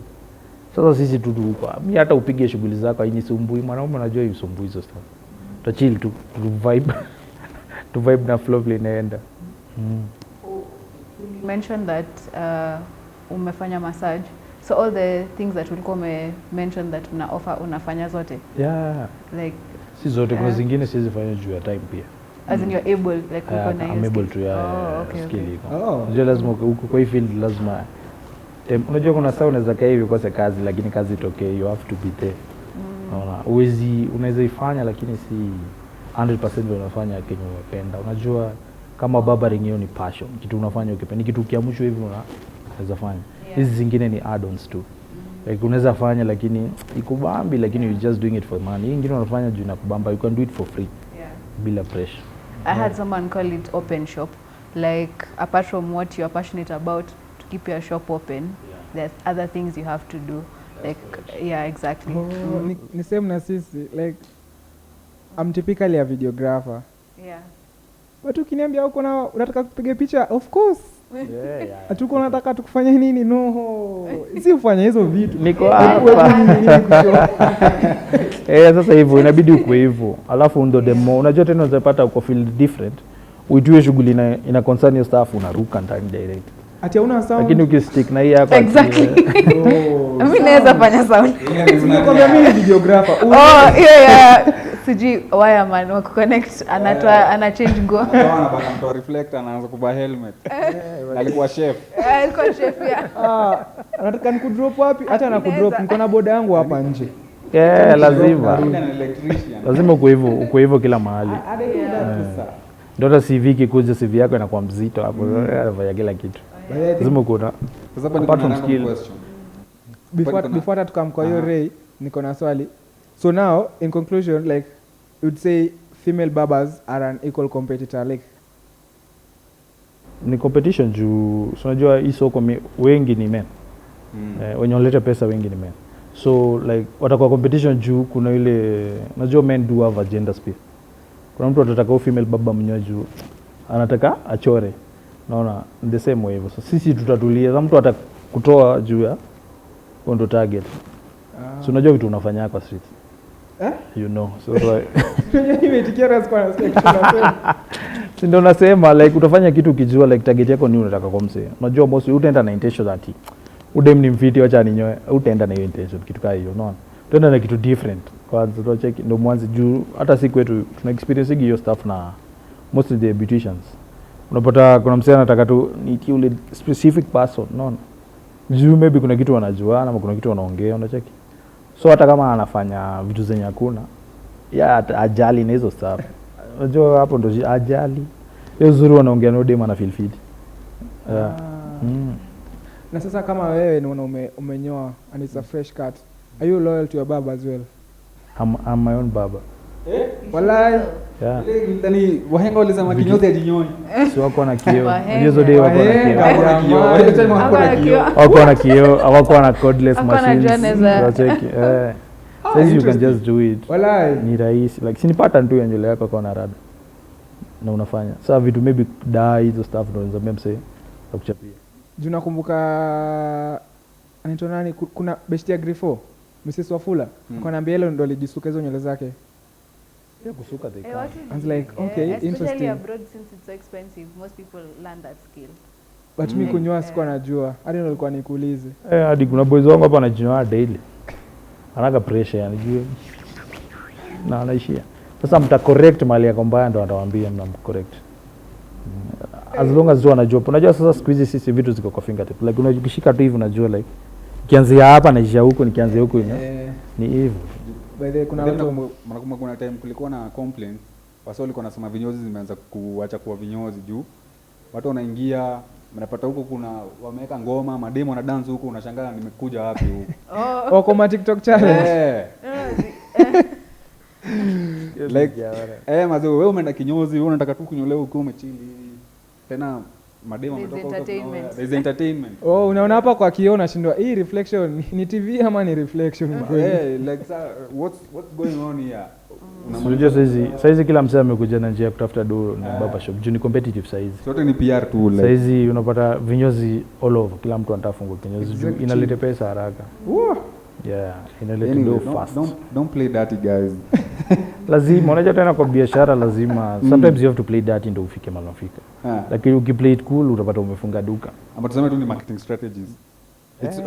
Sasa sisi tu huko. Mimi hata upige shughuli zako hainisumbui, mwanaume unajua haisumbui hizo stuff. Tu chill tu, tu vibe. Tu vibe na flow vile inaenda. You mentioned that umefanya massage. So all the things that ulikuwa ume mention that una offer unafanya zote? Yeah. Like si zote, kuna zingine siwezi fanya juu ya time pia. As in you're able, like uko na hiyo I'm able skill. to, yeah, Oh, okay, skill okay. iko. Oh. Unajua lazima uko kwa hii field lazima. Unajua kuna saa unaweza kaa hivi ukose kazi, lakini kazi itokee, you have to be there. Unaona, uwezi, unaweza ifanya lakini si 100% vile unafanya kenye umependa. Unajua kama barbering hiyo ni passion, kitu unafanya ukipenda, ni kitu ukiamshwa hivi unaweza fanya. Hizi zingine ni add-ons tu. Like unaweza fanya lakini ikubambi, lakini you just doing it for money. Hii nyingine unafanya juu inakubamba, you can do it for free. Bila pressure. I had someone call it open shop. Like apart from what you are passionate about, to keep your shop open, there's other things you have to do. Like, yeah, exactly. Oh, ni same na sisi. Like I'm typically a videographer. But ukiniambia uko na unataka kupiga picha, of course. Atuko unataka tukufanye nini? No. Si ufanye hizo vitu. Niko hapa. Sasa hivyo inabidi ukue hivyo. Alafu ndo demo. Unajua tena unaweza pata uko feel different. Uitue shughuli ina concern your staff, unaruka ndani direct. Ati hauna sound. Lakini ukistick na hii yako ati, Exactly. Oh, Mimi naweza fanya sound. Nikwambia mimi ni videographer. Oh, yeah, yeah. Sijui wireman wa kuconnect anatoa, ana change nguo. Anatoa, anatoa reflector, anaanza kuvaa helmet. Alikuwa chef. Alikuwa chef, yeah. Anataka nikudrop wapi? Hata nakudrop, niko na boda yangu hapa nje. Yeah, lazima. Mimi ni electrician. Lazima uko hivyo kila mahali. Ndio hata CV ikikuja, CV yako inakuwa mzito hapo. Anafanya kila kitu. Lazima uko na Sasa hapa niko apart na from random skill. question. Before hata tukam kwa hiyo Ray, niko na swali. So now in conclusion, like you'd say female barbers are an equal competitor, like ni competition juu so unajua hii soko wengi ni men. Wenye wanaleta pesa wengi ni men. So like watakuwa competition juu kuna ile, unajua men do have agendas pia. Kuna mtu atataka huyu female baba mnyoe juu anataka achore. Naona the same way hivyo. So sisi tutatulia, sasa mtu atakutoa juu ya huo ndo target. So unajua vitu unafanya kwa street. Eh? You know. So like, Nimeitikia rasmi kwa nasikia kitu unasema. si ndio nasema like utafanya kitu ukijua like target yako ni unataka kwa msee. Unajua mostly utaenda na intention ati udem ni mfiti, wacha ninyoe. Utaenda na hiyo intention kitu kaa hiyo, unaona. Utaenda na kitu different. Kwanza tuacheki ndio mwanzo juu hata siku yetu tuna experience hiyo stuff na mostly the beauticians. Unapata kuna msee anataka tu nitie ule specific person, unaona. Juu maybe kuna kitu wanajuana ama kuna kitu wanaongea, unacheki. So hata kama anafanya vitu zenye hakuna, ya ajali na hizo stuff. Unajua hapo ndo ajali. Hiyo zuri wanaongea na dem ana feel fit. Yeah. Na sasa kama wewe ni umenyoa and it's a fresh cut, are you loyal to your barber as well? I'm my own barber. Walai. Yeah. Ndani wahenga walisema kinyozi hajinyoi. Si wako na kioo. Unajua dai wako na kioo. Wako na kioo. Wako na kioo, hawako na cordless machines. Unacheki. Sasa you can just do it. Walai. Ni rahisi. Like si ni pattern tu ya nywele yako kwa na rada. Na unafanya. Sasa vitu maybe dye hizo stuff ndio unaweza mse kuchapia. Juu nakumbuka anaitwa nani, kuna Bestia Grifo, Mrs Wafula, akaniambia ile ndo alijisuka hizo nywele zake. Yeah, kusuka they can. I was like, okay, especially interesting. Abroad since it's so expensive, most people learn that skill. But mimi kunyoa sikuwa najua. Hadi ndo nilikuwa nikuulize. Hadi kuna boys wangu hapa anajinyoa daily. Anaga pressure yani juu. Na anaishia. Sasa mta correct mali yako mbaya ndo atawaambia mna correct. As long as tu anajua. Unajua sasa siku hizi sisi vitu ziko kwa fingertip. Like unajishika tu hivi unajua like nikianzia hapa naishia huko, nikianzia huko ni hivyo. By the way, kuna watu nakumbuka kuna time kulikuwa na complaints. Wasa walikuwa wanasema vinyozi zimeanza kuacha kuwa vinyozi juu watu wanaingia mnapata huko kuna wameweka ngoma, mademo wana dance huko, unashangaa nimekuja wapi huko. Wako ma TikTok challenge. Like mazee wewe umeenda kinyozi, wewe unataka tu kunyolewa ukiwa umechili. Tena mademo wametoka huko. There's entertainment. Oh, unaona hapa kwa kioo unashindwa hii reflection ni TV ama ni reflection kweli? Like what's going on here? Unajua saizi kila msee amekuja na njia ya kutafuta do na barber shop. Juu ni competitive saizi. Sote ni PR tu like. Saizi unapata vinyozi all over. Kila mtu anataka fungue kinyozi juu inaleta pesa haraka. Yeah, inaleta do fast. Don't play dirty guys. Lazima unajua tena kwa biashara lazima sometimes you have to play dirty ndio ufike mahali unafika. Lakini ukiplay it cool utapata umefunga duka. Ama tuseme tu ni marketing strategies. It's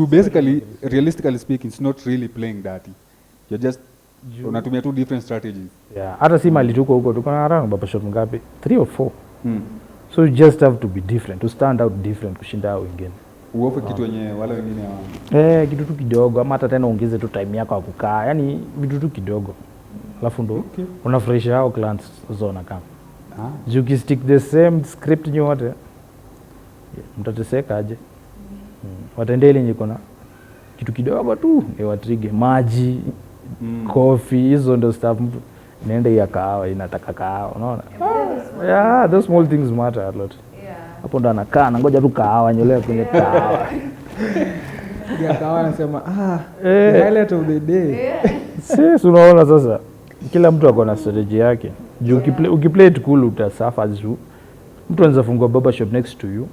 basically realistically speaking it's not really playing dirty. You're just unatumia two different strategies. Yeah, hata si mali tuko huko tuko na around barber shop ngapi? 3 or 4. So you just have to be different, to stand out different kushinda hao wengine. Uofe kitu wenye wale wengine hawana. Kitu tu kidogo ama hata tena ongeze tu time yako ya kukaa. Yaani vitu tu kidogo. Alafu ndo unafurahisha hao clients zona kama. You can stick the same script nyote. Mtateseka aje? Wataendea ile yenye na kitu kidogo tu, watrige maji, coffee, hizo ndo stuff. Niende ya kahawa, inataka kahawa, unaona? Yeah, those small things matter a lot. Hapo ndo anakaa, nangoja tu kahawa, nyolewa kwenye kahawa. Ya kahawa anasema, the highlight of the day. Sisi unaona sasa kila mtu ako na strategy yake. Juu ukiplay it cool utasuffer juu. Mtu anaweza fungua barber shop next to you.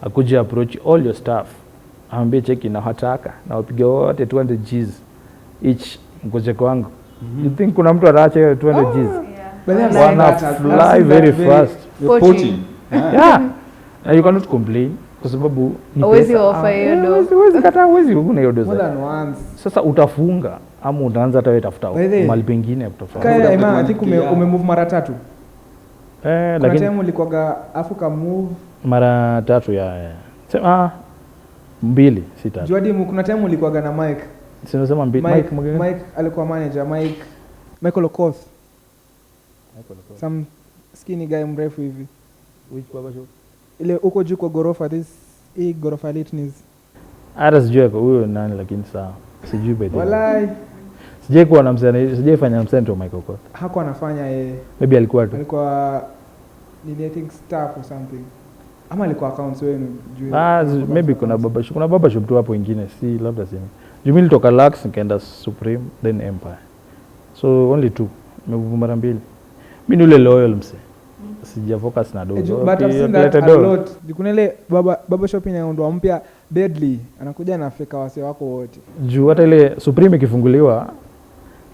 Akuje approach all your staff. Aambie cheki na hataka na wapige wote 200 G's each mkoje kwangu. You think kuna mtu ataacha hiyo 200 G's? But Wanna fly very fast. Poaching. Yeah. And you cannot complain kwa sababu ni huwezi offer hiyo do. Huwezi kataa, huwezi huna hiyo do. More than once. Sasa utafunga ama utaanza hata wewe tafuta mahali pengine kutafuta. Kaya, I think umemove mara tatu. Lakini kuna time ulikuwa afu move mara tatu ya. Sema mbili si tatu. Juadi kuna time ulikuwa na Mike. Si unasema mbili. Mike alikuwa manager, Michael Okoth. Some skinny guy mrefu hivi. Which barber shop? Ile uko juu kwa gorofa, this hii gorofa Litnis. Hata sijui huyo nani lakini sawa. Sijui by the way. Walai. Sijai kuwa na msanii, sijai fanya msanii wa Michael Okoth. Hakuwa anafanya yeye. Maybe alikuwa tu. Alikuwa nini I think staff or something. Ama alikuwa accounts wenu juu. Maybe kuna barbershop, kuna barbershop tu hapo ingine, si labda si. Juu mimi nilitoka Lux nikaenda Supreme then Empire. So only two. Nimemove mara mbili. Mimi ni ule loyal mse. Sija focus na dogo. But I've seen that a lot. Kuna ile barber shop inaundwa mpya deadly, anakuja na feka wase wako wote. Juu hata ile Supreme ikifunguliwa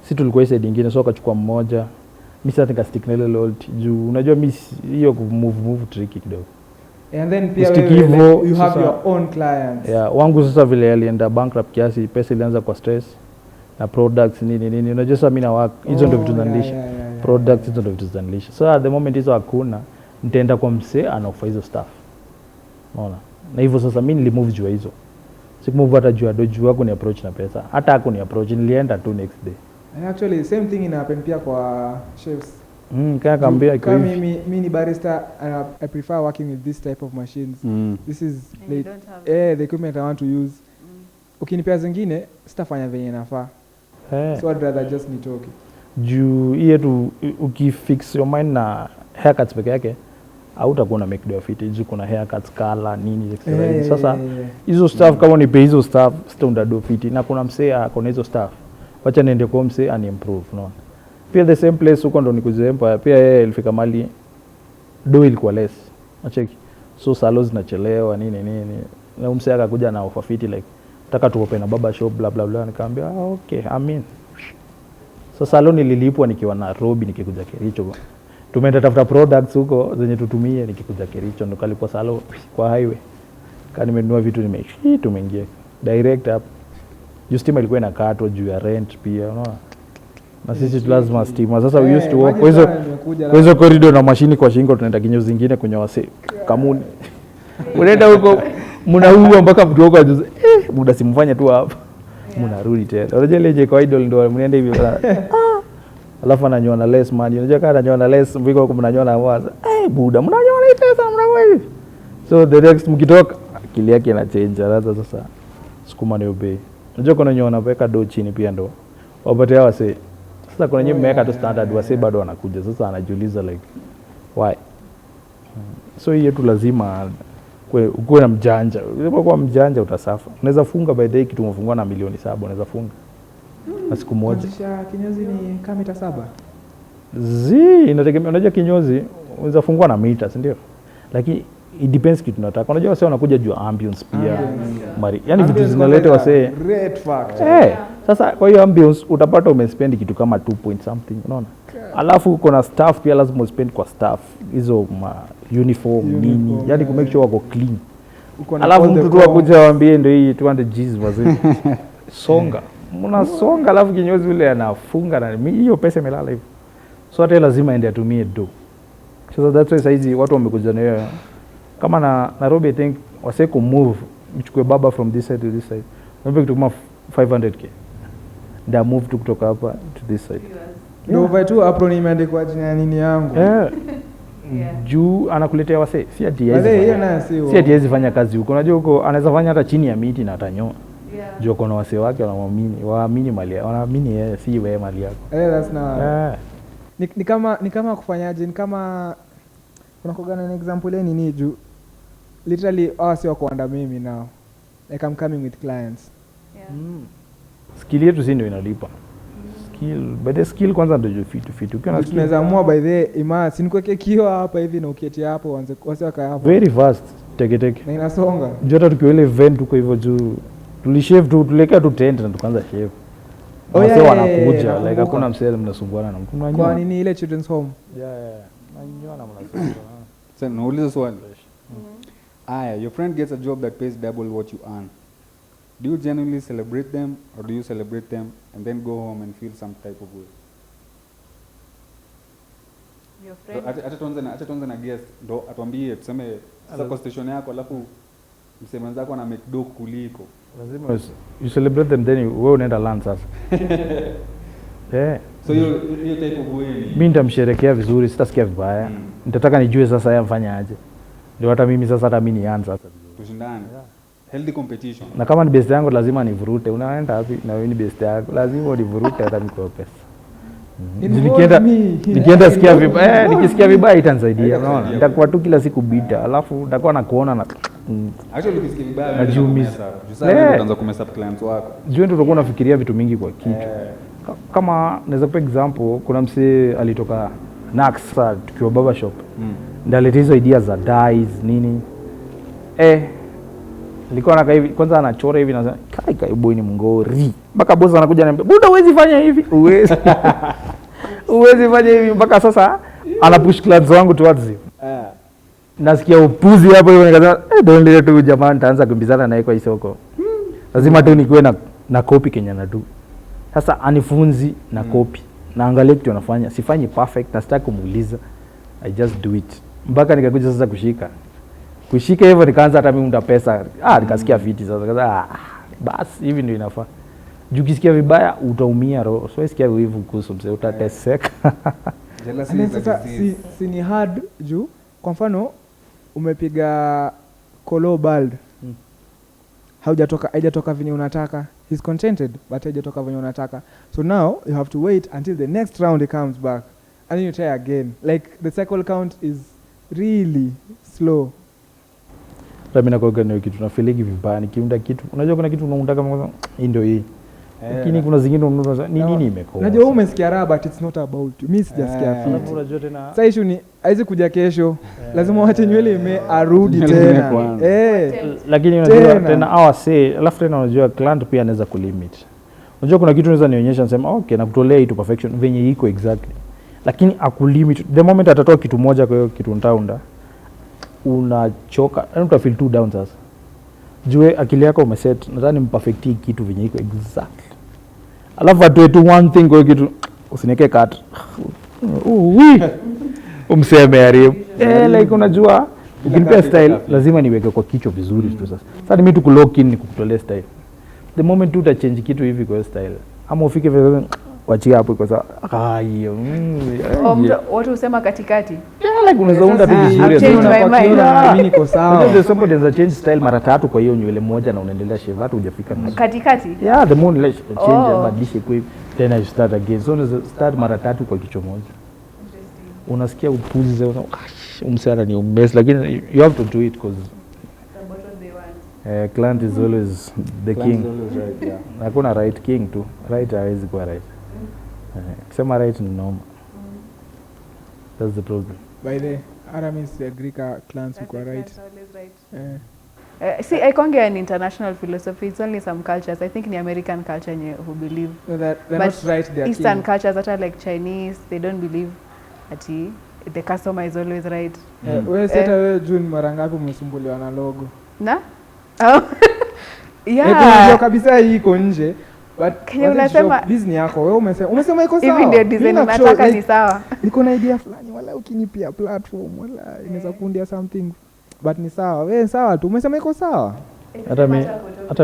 si tulikuwa side nyingine, so akachukua mmoja. Mimi sasa nikastick na ile loyalty. Juu unajua mimi hiyo move tricky kidogo. And then pia wewe, like, you have your own clients. Yeah, wangu sasa vile alienda bankrupt kiasi, pesa ilianza kwa stress na products nini nini. Unajua sasa mimi na work hizo ndio vitu zinanilisha. Products hizo ndio vitu zinanilisha. So at the moment hizo hakuna, nitaenda kwa msee anaofa hizo stuff. Unaona? Na hivyo sasa mimi nilimove juu hizo. Sikumove hata juu ya dojo wako ni approach na pesa. Hata hako ni approach, nilienda tu next day. And actually same thing ina happen pia kwa chefs. Kaya kaambia iko hivi. Mimi ni barista and I prefer working with this type of machines. This is like the equipment I want to use. Ukinipea zingine sitafanya venye nafaa. So I'd rather just nitoke. Juu hii yetu ukifix your mind na haircuts peke yake hautakuwa na make do fit. Juu kuna haircuts, color, nini etc. Sasa hizo stuff kama unipe hizo stuff sitaunda do fit, na kuna msee akona hizo stuff. Wacha niende kwa msee ani improve, unaona. Pia the same place huko ndo nikuje Empire, pia yeye ilifika mali do ilikuwa less. Nacheki. So salo zinachelewa nini nini. Na msee akakuja na offer fit like nataka tu open a barber shop bla bla bla, nikamwambia okay, I'm in. So salon nililipwa nikiwa Nairobi nikikuja Kericho. Tumeenda tafuta products huko zenye tutumie nikikuja Kericho, ndo kalipwa salon kwa highway. Kani nimenunua vitu nimeishi tumeingia direct up. Juu stima ilikuwa inakatwa juu ya rent pia, unaona. Na sisi lazima stima. Sasa we used to walk kwa hizo corridor na mashini kwa shingo, tunaenda kinyo zingine kunyoa wase kamuni. Unaenda huko mnaua mpaka mtu wako ajuze, muda simfanye tu hapa. Mnarudi tena. Unajua ile je kwa idol ndio mnaenda hivi. Alafu ananyoa na less money. Unajua kama ananyoa na less mviko huko mnanyoa na waza. Buda mnanyoa na pesa mnakuwa hivi. So the next mkitoka akili yake ina change. Sasa sukuma ni obey. Unajua kuna nyoa wanaweka do chini pia ndo wapate hawa wase. Sasa kuna nyinyi mmeweka tu standard wase bado wanakuja. Sasa anajiuliza like why. So hiyo tu lazima ukuwe na mjanja. Usipokuwa mjanja utasafa. Unaweza funga by the way kitu umefungua na milioni 7 unaweza funga. Na siku moja. Kinyozi ni kama mita 7. Inategemea. Unajua kinyozi unaweza fungua na mita, si ndio? Lakini it depends kitu unataka. Unajua wase wanakuja juu ambience pia. Mari. Yaani vitu zinaleta wase. Red factor. Sasa kwa hiyo ambience utapata umespend kitu kama 2 point something, unaona? Alafu uko na staff pia, lazima uspend kwa staff hizo uniform nini, yaani ku make sure wako clean. Alafu mtu tu akuja waambie ndio hii 200 G's wazee. Songa. Mnasonga alafu kinyozi yule anafunga na hiyo pesa imelala hivyo. So hata lazima aende atumie do. Sasa that's why saizi watu wamekuja na hiyo. Kama na Nairobi I think wase ku move mchukue baba from this side to this side. Naomba kitu kama 500k. Ndio move tu kutoka hapa to this side. Ndio uvae tu apron imeandikwa jina nini yangu. Juu anakuletea wase, si ati yeye. Si ati yeye fanya kazi huko. Unajua huko anaweza fanya hata chini ya miti na atanyoa. Juu kuna wase wake wanaamini, waamini mali yao, wanaamini yeye si wewe mali yako. That's not. Ni kama kufanyaje, ni kama kuna kogana na example yani nini juu literally hawa si wako under mimi now. Like I'm coming with clients. Skill yetu si ndio inalipa. Skill, but the skill kwanza ndio fit. Ukiwa na skill unaweza amua by the ima si nikuweke kioo hapa hivi na uketi hapo uanze wase wakae hapo. Very fast teke teke. Na inasonga. Juu hata tukiwa ile event huko hivyo juu tulishave tu tulekea tu tent na tukaanza shave. Wase wanakuja like hakuna msee mnasumbuana na mtu. Kwa nini ile children's home? Mnanyoa na mnasumbuana. Sasa nauliza swali. Aya, your friend gets a job that pays double what you earn. Do you genuinely celebrate them or do you celebrate them and then go home and feel some type of way? Your friend. Acha tuanze na guest ndo atuambie, tuseme sasa kwa station yako alafu msee mwenzako ana make do kuliko. Lazima you celebrate them then wewe unaenda land sasa. So hiyo type of way. Mimi nitamsherehekea vizuri, sitasikia vibaya. Nitataka nijue sasa yeye afanya aje. Ndio hata mimi sasa hata mimi nianze sasa vizuri. Tushindane. Healthy competition. Na kama ni best yangu lazima nivurute. Unaenda wapi? Na wewe ni best yako. Lazima univurute hata mimi kwa pesa. Nikienda me. nikienda sikia vibaya, nikisikia vibaya itanisaidia, Haitakusaidia. unaona? Nitakuwa tu kila siku bita, alafu nitakuwa nakuona na Actually ukisikia vibaya wewe Najiumiza. ndio utamess up. Juu sasa wewe ndio Eh. utaanza kumess up clients wako. juu ndio utakuwa unafikiria vitu mingi kwa kichwa. Kama naweza kupa example, kuna msee alitoka Nax sasa tukiwa barber shop. Ndio aleta hizo idea za dyes nini. Nilikuwa nakaa hivi kwanza anachora hivi nasema kai kai boy ni mngori. Mpaka boss anakuja ananiambia, "Buda huwezi fanya hivi." Huwezi. Huwezi fanya hivi mpaka sasa ana push clients wangu towards him. Nasikia upuzi hapo hivyo nikasema, don't let tu jamaa nitaanza kukimbizana naye kwa hii soko. Lazima tu nikuwe na copy Kenya na do. Sasa anifunzi na copy. Naangalia kitu anafanya, sifanyi perfect na sitaki kumuuliza. I just do it. Mpaka nikakuja sasa kushika. Kushika hivyo nikaanza hata mimi muda pesa. Nikasikia fiti sasa. Nikasema, basi hivi ndio inafaa. Juu ukisikia vibaya utaumia roho. So sikia wivu kuhusu mzee utateseka. Jealousy And then is a sasa disease. si ni hard juu kwa mfano umepiga kolo bald, haijatoka venye unataka, he's contented but haijatoka venye unataka, so now you have to wait until the next round he comes back and then you try again. Like the cycle count is really slow. Hata mimi nakuwaga na hiyo kitu nafeeligi vibaya nikiunda kitu. Unajua kuna kitu unaunda kama kwanza, hii ndio hii. Lakini kuna zingine unaona ni nini imekosa. Unajua wewe umesikia raha but it's not about you. Mimi sijasikia Alafu fiti. unajua tena Sasa issue ni haizi kuja kesho. Lazima uache nywele ime arudi Nywele ime tena. kwanza. Lakini unajua Tena. tena hawa say, alafu tena unajua client pia anaweza kulimit. Unajua kuna kitu unaweza nionyesha nisema okay nakutolea hii to perfection venye iko exactly. Lakini akulimit the moment atatoa kitu moja kwa hiyo kitu nitaunda unachoka, yaani uta feel too down sasa. Jue akili yako umeset nadhani mperfect hii kitu venye iko exactly. Alafu atoe tu one thing kwa hiyo kitu usiniweke cut. Ui. Umseme haribu. Like unajua ukinipea style lazima niweke kwa kichwa vizuri tu sasa. Sasa ni mimi tu kulock in ni kukutolea style. The moment tu utachange kitu hivi kwa hiyo style ama ufike vile wachia hapo kwa sawa. Ah hiyo. Oh, watu husema katikati. Yeah, like unaweza unda tu Sasa, vizuri. I've changed my mind. Mimi niko sawa. Unajua there's somebody anaweza change style mara tatu kwa hiyo nywele moja na unaendelea shave hata hujafika nusu. Katikati? Yeah, the moon like change Oh. badilishe kwa hivi then I start again. So unaweza start mara tatu kwa kichwa moja. Unasikia upuzi sasa, umsara ni umess lakini you have to do it because client is always the Client king. is always right, yeah. Hakuna right king tu. Right hawezi kuwa right. Kusema right ni noma. That's the problem. By the Aramis the Greek clans who are right. See, I can't get an international philosophy. It's only some cultures. I think in the American culture nye, who believe. No, they're But not right, they're Eastern king. cultures that are like Chinese, they don't believe ati the customer is always right. Wewe si hata wewe June mara ngapi umesumbuliwa na logo? Na? Oh. Yeah. Unajua kabisa hii iko nje. But Kenya wacha unasema shop, business yako wewe umesema iko sawa. Hivi ndio design Mimi na unataka like, ni sawa. Niko na idea fulani wala ukinipia platform wala inaweza kuundia something but ni sawa. Wewe sawa tu umesema iko sawa. Hata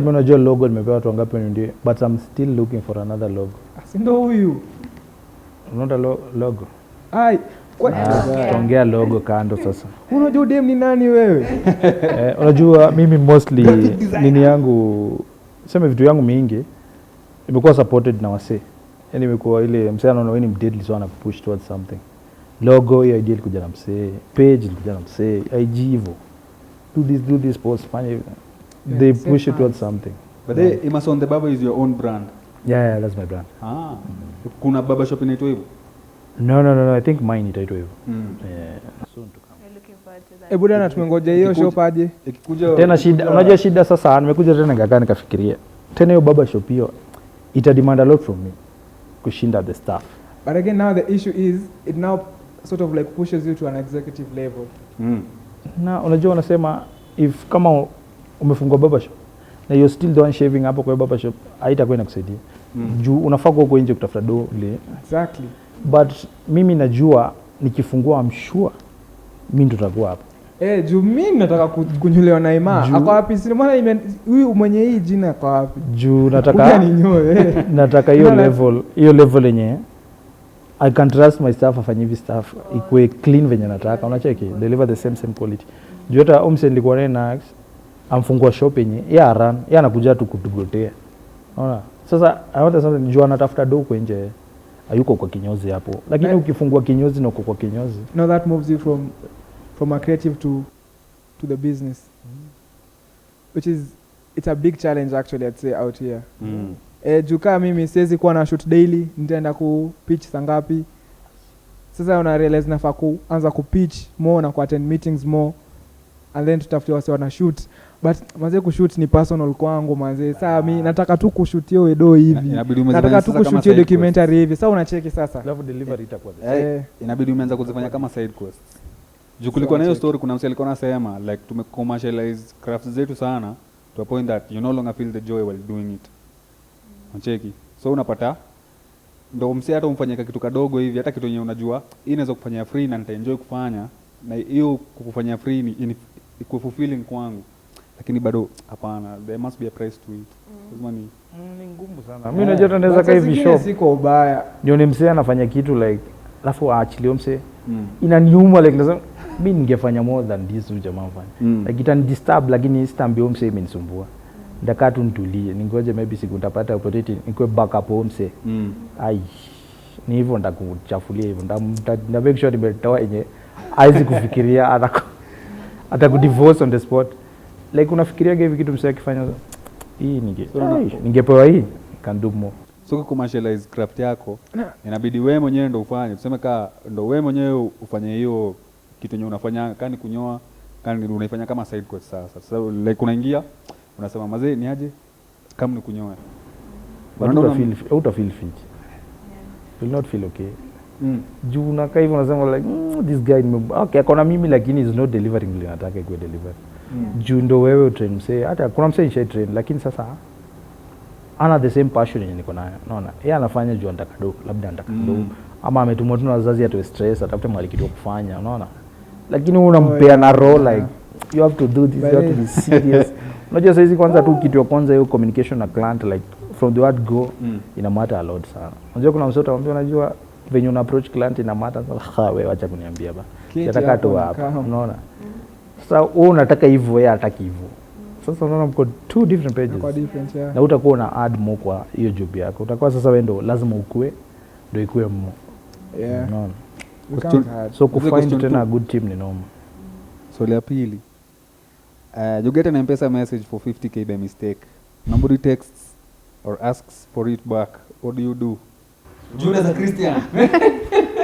mimi unajua logo nimepewa watu wangapi niundie but I'm still looking for another logo. Si ndio huyu? Unaona logo? Ai, kwa Tuongea logo kando sasa. Unajua dem ni nani wewe? Unajua mimi mostly nini yangu sema vitu yangu mingi imekuwa supported na wasee. Yaani imekuwa ile msee anaona wewe ni mdeadly so anakupush towards something. Logo hiyo idea ilikuja na msee, page ilikuja na msee, IG hivyo. Do this post, fanya hivi. Yeah, They same push it towards hands. something. But hey, Emerson the Barber is your own brand. Yeah, that's my brand. Kuna barber shop inaitwa hivyo? No, I think mine itaitwa hivyo. Yeah, soon to come. We're looking forward to that. Buda na tumengoja hiyo shop aje. Ikikuja Tena shida, unajua shida sasa nimekuja tena nikakaa nikafikiria. Tena hiyo barber shop hiyo ita demand a lot from me kushinda the staff. But again now the issue is it now sort of like pushes you to an executive level. Na unajua wanasema if kama umefungua barber shop na you're still the one shaving hapo kwa barber shop haitakuwa inakusaidia. Juu unafaa kuwa uko nje kutafuta do ile. Exactly. But mimi najua nikifungua I'm sure mimi ndo nitakuwa hapo. Juu mimi nataka kunyolewa na Ima. Ako wapi? Si maana huyu mwenye hii jina ako wapi? Juu nataka ninyoe. Nataka hiyo level, hiyo level yenye I can trust my staff afanye hivi staff ikuwe clean venye nataka. Unacheki? Deliver the same quality. Juu hata omse nilikuwa naye na amfungua shop yenye yeye run, yeye anakuja tu kutugotea. Unaona? Sasa I want something juu anatafuta do huko nje. Hayuko kwa kinyozi hapo. Lakini ukifungua kinyozi na uko kwa kinyozi. No, that moves you from a creative to the business. Which is, it's a big challenge actually, I'd say, out here. Juu kaa mimi siwezi kuwa na shoot daily, nitaenda ku pitch saa ngapi? Sasa una realize nafaa kuanza ku pitch more na ku attend meetings more, and then tutafute wase wana shoot. But manze kushoot ni personal kwangu manze. Saa mi nataka tu kushoot hiyo edo hivi. Inabidi umezifanya Nataka tu sasa kama kushoot hiyo side quests. documentary hivi. Sasa unacheki sasa. Alafu delivery itakuwa the same. Inabidi umeanza kuzifanya kama side quests. Juu kulikuwa na hiyo story, kuna msee alikuwa anasema like tume commercialize crafts zetu sana to a point that you no longer feel the joy while doing it. Unacheki? So unapata ndo msee hata umfanyia kitu kadogo hivi, hata kitu yenye unajua hii inaweza kufanyia free na nitaenjoy kufanya, na hiyo kukufanyia free ni ikuwe fulfilling kwangu, lakini bado hapana, there must be a price to it. Lazima ni Ni ngumu sana. Mimi najua tunaweza But kaa saa hivi zingine shop. si kwa ubaya. Ndio ni msee anafanya kitu like alafu aachilie msee. Inaniuma like nasema mi ningefanya more than this huyu jamaa afanye. Like itani disturb lakini sitaambia huyu msee imenisumbua. Nitakaa tu nitulie, ningoje maybe siku nitapata opportunity nikuwe back up huyu msee. Ai, ni hivyo nitakuchafulia hivyo. Nita make sure nimetoa yenye hawezi kufikiria atakudivorce on the spot. Like unafikiriaga hivi kitu msee akifanya hii So, ai, ningepewa hii can do more. So commercialize craft yako inabidi wewe mwenyewe ndo ufanye, tuseme ka ndo wewe mwenyewe ufanye hiyo kitu yenye unafanya, kani ni kunyoa, kani unaifanya kama side quest sasa. Sasa like unaingia unasema mazee ni aje kama ni kunyoa. But Unaona uta feel fit. Will not feel okay. Juu unakaa hivyo unasema like this guy okay akona mimi lakini is not delivering vile nataka ikuwe deliver. Juu ndo wewe utrain msee, hata kuna msee nishai train lakini sasa ana the same passion yenye niko nayo. Unaona? Yeye anafanya juu anataka do, labda anataka do ama ametumwa tu na wazazi atoe stress, atafute mahali kitu ya kufanya, unaona? Lakini wewe unampea na roho like you have to do this, you have to be serious. Unajua saizi kwanza tu kitu ya kwanza hiyo communication na client like from the word go ina matter a lot sana. Unajua kuna msee utamwambia unajua venye una approach client ina matter sana. Ha, wewe acha kuniambia ba. Keti Nataka hapo tu na hapa. calm. Unaona? Sasa wewe unataka hivyo, yeye hataki hivyo. Sasa unaona mko two different pages. Kwa different, yeah. Na utakuwa una add more kwa hiyo job yako. Utakuwa sasa wewe ndo lazima ukue ndo ikue more. Yeah. Unaona? It becomes hard. So Hizo kufind question tena two. a good team ni noma. Swali ya pili. You get an M-Pesa message for 50K by mistake. Nobody texts or asks for it back. What do you do? Judas a Christian.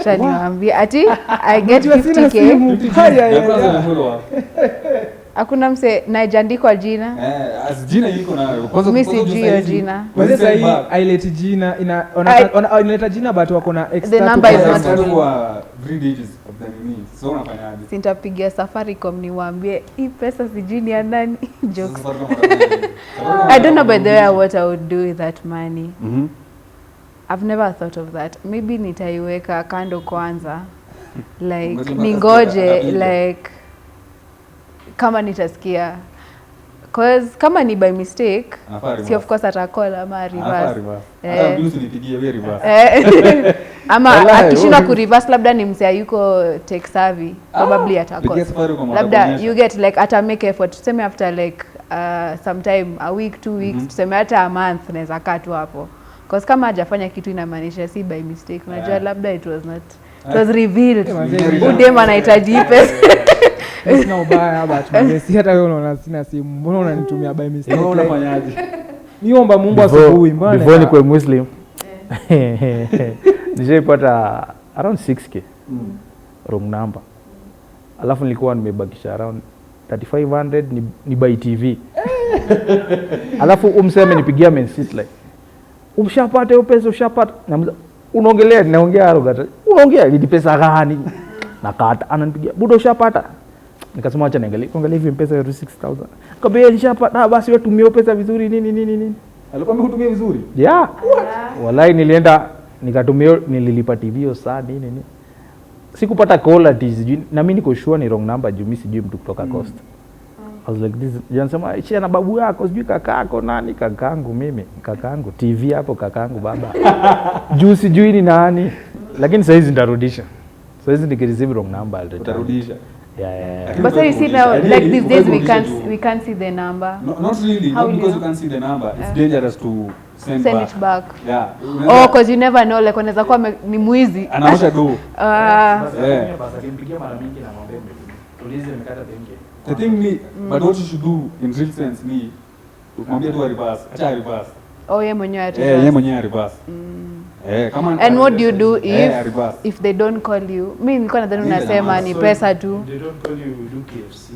Acha niwaambie ati I get Unajua sina 50K. simu. Haya, ya, ya. Hakuna mse na haijaandikwa jina. As jina iko nayo. Kwanza Mi kwanza sijui juu hiyo saizi- jina. Kwanza Send sahii back. haileti jina inaleta jina but wako na extra The number tu is kwa not Extra extra. tu kwa 3 digits of the nini. So unafanyaje? Sintapigia Safaricom niwaambie hii pesa sijui ni ya nani. Jokes. Sasa Safaricom I don't know by the way what I would do with that money. I've never thought of that. Maybe nitaiweka kando kwanza. Like Ngoja mpaka ningoje atapigwa. like kama nitasikia. Cause kama ni by mistake, Anafaa si reverse. of course atacall ama Anafaa reverse. reverse. Eh. Hata mimi usinipigie wewe reverse. Ama Wallahi, akishindwa wewe- kureverse labda ni msee hayuko tech savvy, probably atacall. Pigia Safaricom Labda watakuonyesha. you get like ata make effort tuseme after like sometime a week 2 weeks, tuseme hata a month naweza kaa tu hapo, cause kama hajafanya kitu inamaanisha si by mistake, unajua. Labda it was not, it was revealed. Eh, manze, Udem anahitaji hii pesa. Mi sina ubaya but manze, si hata wewe unaona sina simu, mbona unanitumia by mistake? Wewe Like, unafanyaje? niomba Mungu asubuhi, mbona Before nikuwe Muslim nishaipata around 6K wrong number, alafu nilikuwa nimebakisha around 3500 ni buy TV, alafu umsee amenipigia ameinsist like ushapata hiyo pesa, ushapata. Unaongelea, naongea arrogant, unaongea ni pesa gani? Nakata, ananipigia, budo ushapata? Nikasema acha niangalie, kuangalia hivi pesa ya 6000, nikamwambia nishapata. "Ah, basi wewe tumia hiyo pesa vizuri," nini nini nini. Alikuwa amekutumia vizuri? Yeah, walai nilienda nikatumia, nililipa TV hiyo saa nini nini, sikupata call ati sijui, na mimi niko sure ni wrong number juu mimi sijui mtu kutoka Coast. I was like this, anasema share na babu yako sijui kakako nani, kakangu mimi, kakangu TV hapo, kakangu baba, juu sijui ni nani, lakini saizi nitarudisha. Saizi nikireceive wrong number I'll return it. Utarudisha. Yeah. But so you see now, Ideally, like these days we ukurudisha can't juu. we can't see the number. No, not really. How Not will because you you can't see the number. It's dangerous to send Send back. it back. Yeah. Oh, cause you never know, like unaweza kuwa ni mwizi. Anaosha do. Yeah. Basi akimpigia mara mingi na mwambie tulize imekata 10K. The thing ni, but what you should do in real sense ni mwambie tu reverse. Acha reverse. Oh, yeye mwenyewe Eh, yeye mwenyewe reverse. Eh, kama And what do you do eh, reverse. if they don't call you? Mi nilikuwa nadhani Mimi unasema ni So pesa tu. They don't call you, you do KFC.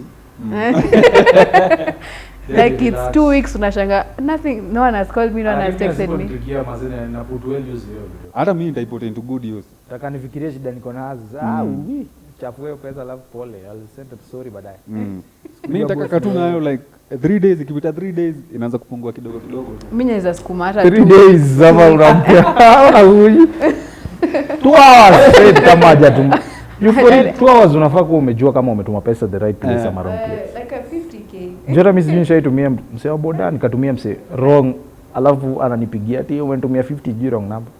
Like it's 2 weeks unashanga nothing, no one has called me, no one has texted me. Nipigia mazene na put well use hiyo video. Hata mimi nitaiput into good use. Nataka nifikirie shida niko nazo. Ah, uwi. Chafue hiyo pesa alafu pole. I'll send it sorry baadaye. Mimi nitaka tu nayo like 3 days, ikipita 3 days inaanza kupungua kidogo kidogo. Mi naweza sukuma hata 3 days ama unampea. Unakuja. 2 hours straight kama hajatuma. You for it 2 hours unafaa kuwa umejua kama umetuma pesa the right place ama wrong place. Like a 50K. Njora mimi sijui nishaitumia msee wa boda nikatumia msee wrong alafu ananipigia ati umenitumia 50 G wrong number.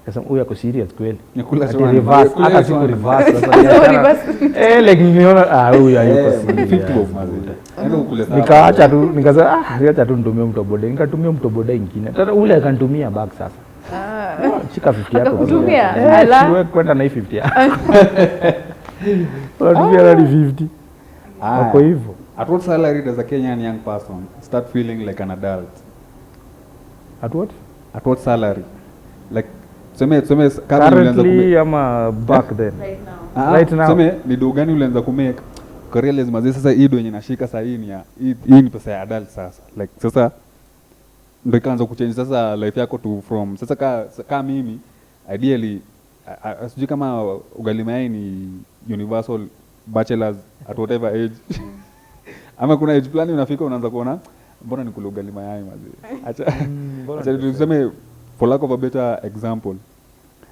Kasema huyu ako serious kweli. Nikula Ati chwani. reverse, Nikula hata siku chwani. reverse sasa. So biashara. reverse. Eh, like niliona ah huyu hayuko Eh, serious. 50 bob mazee. Yaani ukule sana. Nikaacha tu nikasema ah niacha tu nitumie mtu wa boda. Nikatumia mtu wa boda ingine. Tata ule akanitumia back sasa. Shika 50 yako. Akakutumia? Eh, Ala. wewe kwenda na hii 50 yako. Unatumia nani 50? Aya. Wako hivyo. At what salary does a Kenyan young person start feeling like an adult? At what? At what salary? Like tuseme kama ulianza Currently kumake ama back then? Right now. Right now. Tuseme ni do gani ulianza kumake ukarealize mazee sasa hii do yenye nashika sasa hii ni ya hii ni pesa ya adult sasa. Like sasa ndio ikaanza kuchange sasa life yako to from sasa ka mimi ideally sijui kama ugali mayai ni universal bachelors at whatever age. Ama kuna age fulani unafika unaanza kuona mbona nikule ugali mayai mazee. Acha acha tuseme for lack of a better example,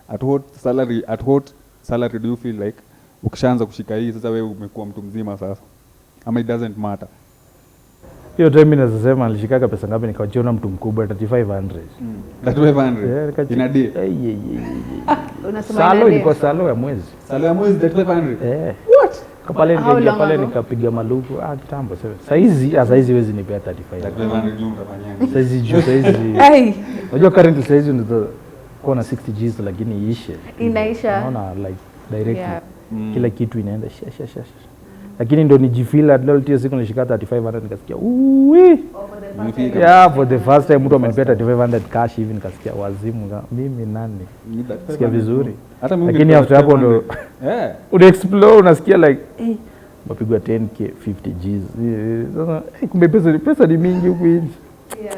at what salary do you feel like ukishaanza kushika hii sasa wewe umekuwa mtu mzima sasa? Ama it doesn't matter. Hiyo time mimi naweza sema nilishikaka pesa ngapi nikajiona mtu mkubwa 3500. 3500 in a day. Unasema Salo in a day? ilikuwa salo ya mwezi. Salo ya mwezi 3500. Eh. What? Pale How nikaingia long pale ago? nikapiga maluku ah kitambo sasa. Saizi huwezi nipea 35. 3500 juu utafanyia nini? Saizi juu saizi. Ai, Unajua currently saizi unaweza kuwa na 60 Gs lakini iishe. Inaisha. Unaona like directly. Yeah. Kila kitu inaenda sha sha sha. Lakini ndo nijifeel adult hiyo siku nilishika 3500 nikasikia uwi. Yeah, for the first time mtu amenipea 3500 cash hivi nikasikia wazimu mimi nani? Sikia vizuri. Hata mimi Lakini after hapo ndo yeah. una explore unasikia like mapigwa 10k 50 Gs. Sasa kumbe pesa ni mingi huku nje. Yeah.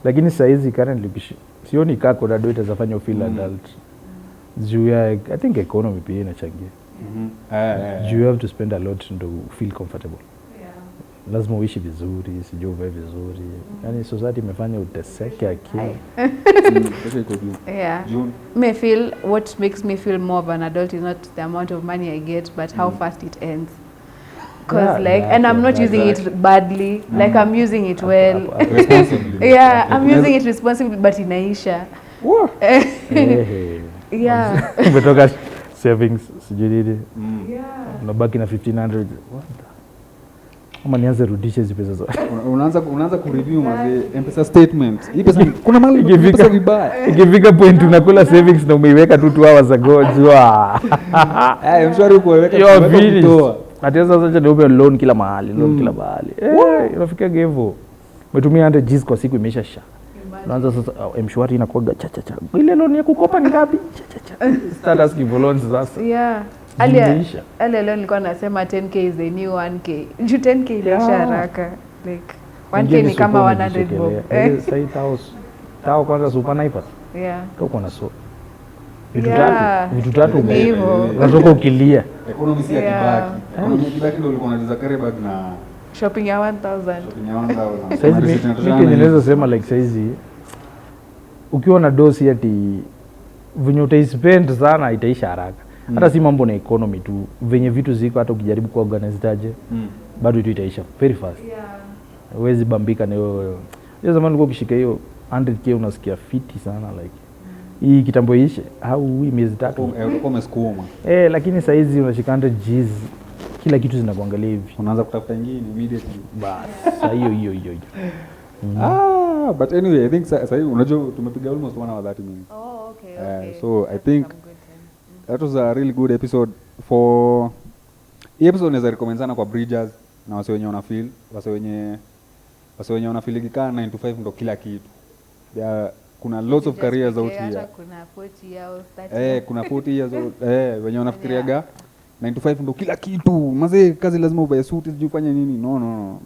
Lakini saa hizi currently sioni kako na do itaweza feel adult. Juu ya I think economy pia inachangia. You have to spend a lot to feel comfortable. Yeah. Lazima uishi vizuri, sijui uvae vizuri. Yaani society imefanya uteseke akili. Yeah. Me feel what makes me feel more of an adult is not the amount of money I get, but how fast it ends. Cause like, and I'm not using it badly. Like I'm using it well. Responsibly. Yeah, I'm using it responsibly, but inaisha. Yeah. Umetoka savings sijui nini. Unabaki na 1500. What the? Ama nianze rudishe hizi pesa zote. Unaanza kureview mazee M-Pesa statement. Hii pesa kuna mahali pesa vibaya. Ikifika point unakula savings na umeiweka tu 2 hours ago jua. Eh, mshwari uko weka kutoa. Ati sasa acha niupe loan kila mahali, loan kila mahali. Eh, inafika hivyo. Umetumia 100 Gs kwa siku imeisha sha. Unaanza sasa mshwari inakuwa cha cha cha. Ile loan ya kukopa ni ngapi? Cha cha cha. Start asking for loans sasa. Yeah. Earlier leo nilikuwa nasema 10k is the new 1k. Juu 10k inaisha haraka. Like 1k ni kama 100 bob. Sasa tao kwanza super Naivas. Yeah. Uko na so. Vitu tatu unatoka ukilia. Economy si ya Kibaki. Economy ya Kibaki ndio ulikuwa unaliza carry bag na shopping ya 1000. Shopping ya 1000. Saizi mimi ninaweza sema like saizi ukiwa na dosi ati venye utaispend sana itaisha haraka. Hata si mambo na economy tu, venye vitu ziko hata ukijaribu kuorganize aje bado tu itaisha very fast. Huwezi bambika na hiyo. Hiyo zamani ulikuwa ukishika hiyo 100k unasikia fiti sana like hii kitambo iishe au hii miezi tatu. Utakuwa umesukuma. Eh, lakini saizi unashika 100 Gs Kila kitu zinakuangalia hivi. Unaanza kutafuta ingine immediately. Bas, sa hiyo hiyo hiyo hiyo. Ah, but anyway, I think sahi unajua tumepiga almost 1 hour 30 minutes. Oh, okay, okay. So I That's think some good time. that was a really good episode for hii episode naweza recommend sana kwa bridgers na wase wenye wana feel, wase wenye wana feel ikikaa 9 to 5 ndo kila kitu. There are, kuna lots of Just careers out pekee, hata here. kuna 40 year olds, 30 Eh, kuna 40 years old, wenye wanafikiriaga 9 to 5 ndo kila kitu. Mazee, kazi lazima uvae suti, sijui ufanye nini. No, no, no.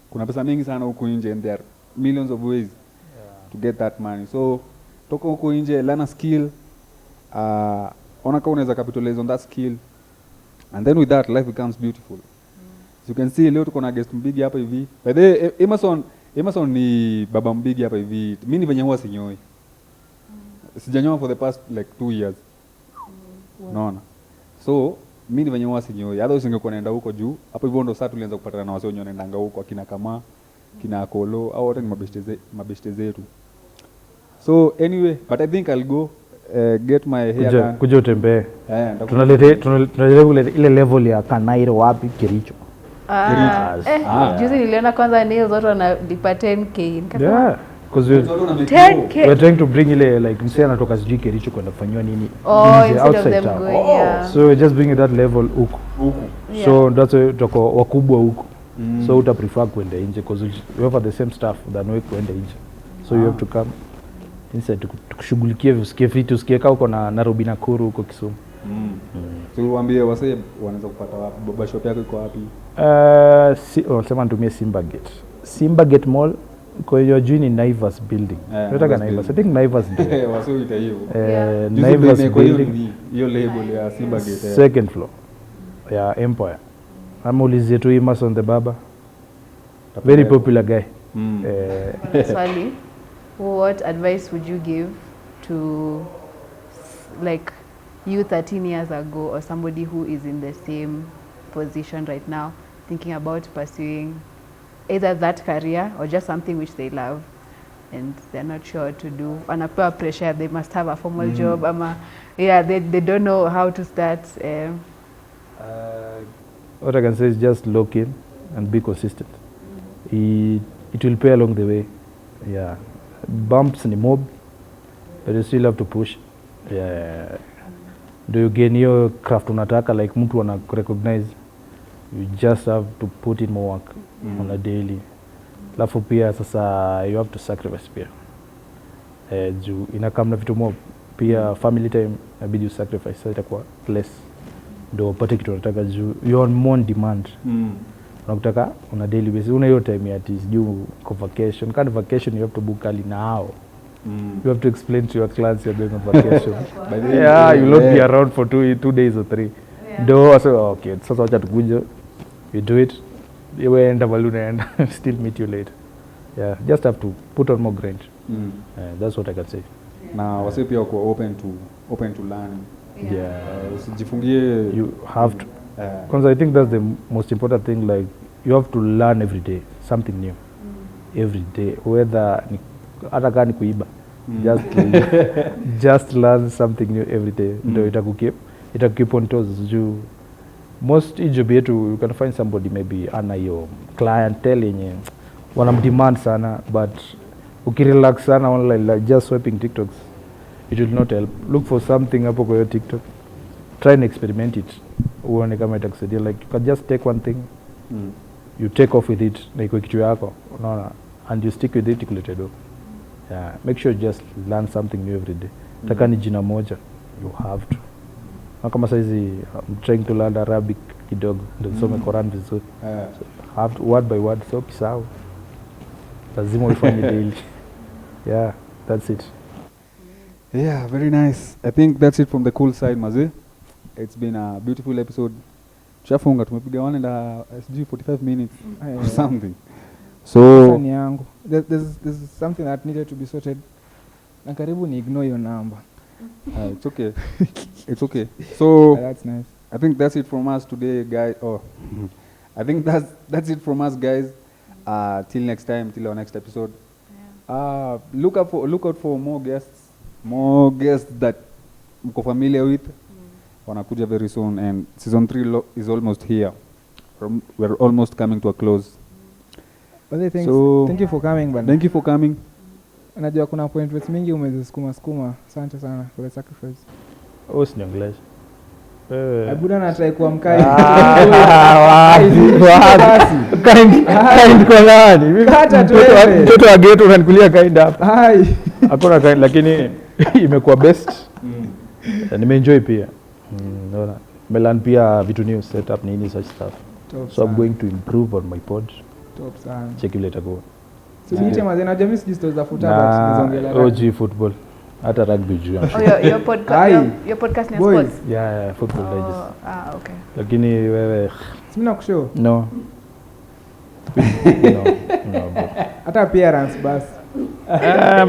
Kuna pesa mingi sana huku nje and there are millions of ways to get that money. So toka huku nje, learn a skill. Ona kama unaweza capitalize on that skill. And then with that, life becomes beautiful. As you can see, leo tuko na guest mbigi hapa hivi. By the way, Emerson ni baba mbigi hapa hivi. Mimi ni venye huwa sinyoi. Sijanyoa for the past like 2 years. Unaona? So mi ni venye huwa sinyoi. Otherwise ningekuwa naenda huko juu. Hapo hivyo ndo saa tulianza kupatana na wasee wenye wanaendanga huko, akina Kama, kina Kolo, au wote ni mabeshte zetu. So anyway, but I think I'll go get my hair Kuja, done. kuja utembee. Eh, Tunajaribu kuleta ile level ya Kanairo wapi, Kericho. Ah, Yes. eh, Ah. juzi niliona kwanza nails watu wanalipa 10K. Nikasema, Yeah. Because we're, Watu wana make 10K. we're trying to bring ile like msee anatoka sijui Kericho kwenda kufanyiwa nini Oh, nje, instead of outside them town. going, yeah. So we're just bringing that level huku. Huku. Yeah. So that's why tuko wakubwa huku. So uta prefer kwenda nje because we offer the same stuff than we kwenda nje. So you have to come inside tukushughulikie, usikie fiti, usikie kama uko na Nairobi, Nakuru, huko Kisumu. So waambie wasee wanaweza kupata wapi? Barber shop yako iko wapi? Si, oh, sema nitumie Simba Gate. Simba Gate Mall kwa hiyo juu ni Naivas building. Eh, Nataka Naivas Naivas. I building. think Naivas ndio. Wasee huita hivyo. Eh, Juzi ndio Naivas imewekwa hiyo building, nini, hiyo label ya Simba Gate. second floor ya Empire. Ama ulizie tu Emerson the Barber. Very popular guy. Eh, Swali, what advice would you give to like you 13 years ago or somebody who is in the same position right now, thinking about pursuing either that career or just something which they love and they're not sure what to do? Wanapewa pressure, they must have a formal job ama yeah, they don't know how to start. What I can say is just lock in and be consistent. It will pay along the way. Yeah. Bumps ni mob, but you still have to push. Yeah. Do you gain hiyo craft unataka, like mtu ana recognize, you just have to put in more work on a daily. Alafu pia sasa you have to sacrifice pia. Eh, juu inakam na vitu mob pia, family time inabidi usacrifice, sasa itakuwa less ndo upate kitu unataka juu you're on more on demand, unakutaka on a daily basis. Una hiyo time ya ati sijui uko vacation. Kind of vacation, you have to book early now. You have to explain to your clients you're going on vacation. By the way, Yeah, you'll not be around for 2 days or three. Ndo wase, okay, sasa wacha tukuje, you do it, iwe enda mahali unaenda, still meet you later. Yeah, just have to put on more grind. That's what I can say. Na wasee pia wako open to learning. Yeah. Usijifungie. You have to. Because I think that's the most important thing. Like, you have to learn every day something new. Every day, whether ni, hata kaa ni kuiba, just learn something new every day. Ndio itakukeep on toes juu most hii job yetu, you can find somebody maybe ana hiyo clientele yenye wanamdemand sana, but ukirelax sana online, like just swiping TikToks, it will not help. Look for something hapo kwa hiyo TikTok, try and experiment it, uone kama itakusaidia. Like, you can just take one thing, you take off with it na ikuwe kitu yako, unaona, and you stick with it, ikulete do. Yeah, make sure you just learn something new every day, taka ni jina moja, you have to. Na kama saizi I'm trying to learn Arabic kidogo ndio nisome Quran vizuri. So, have to, word by word, so kisahau lazima uifanye daily. Yeah, that's it. Yeah, very nice. I think that's it from the cool side, maze. It's been a beautiful episode. Tushafunga, tumepiga one and sijui 45 minutes or something. Sasa So ni yangu. There's something that needed to be sorted. Na karibu ni ignore your number. It's okay. It's okay. So That's nice. I think that's it from us today, guys. Oh, I think that's it from us, guys. Till next time, till our next episode. Look out for more guests that mko familiar with. Wanakuja very soon, and season 3 is almost here. We're almost coming to a close. Well, thanks. So, thank you for coming bana. Thank you for coming. Najua kuna appointments mingi umezisukuma sukuma. Asante sana for the sacrifice. Usiniongeleshe. Wewe. Abuda na try kuwa mkali. Kind kind kwa nani? Mimi Kata tuende. Mtoto wa ghetto unanikulia kind hapa. Hai. Hakuna kind, lakini imekuwa best. Nimeenjoy pia. Naona melearn pia vitu new setup nini such stuff. Top So I'm sana. going to improve on my pod. Top sana. Check ile itakuwa. So niite mazee, najua mimi sijui stories za futa but Na nizaongelea rugby. OG football. Hata rugby juu. I'm sure. Oh, your podcast, Aye. your podcast ni ya Boys. sports? Yeah, football digest. Oh, ah, okay. Lakini wewe Si mimi nakushow. no. No, no, bro. Hata appearance basi.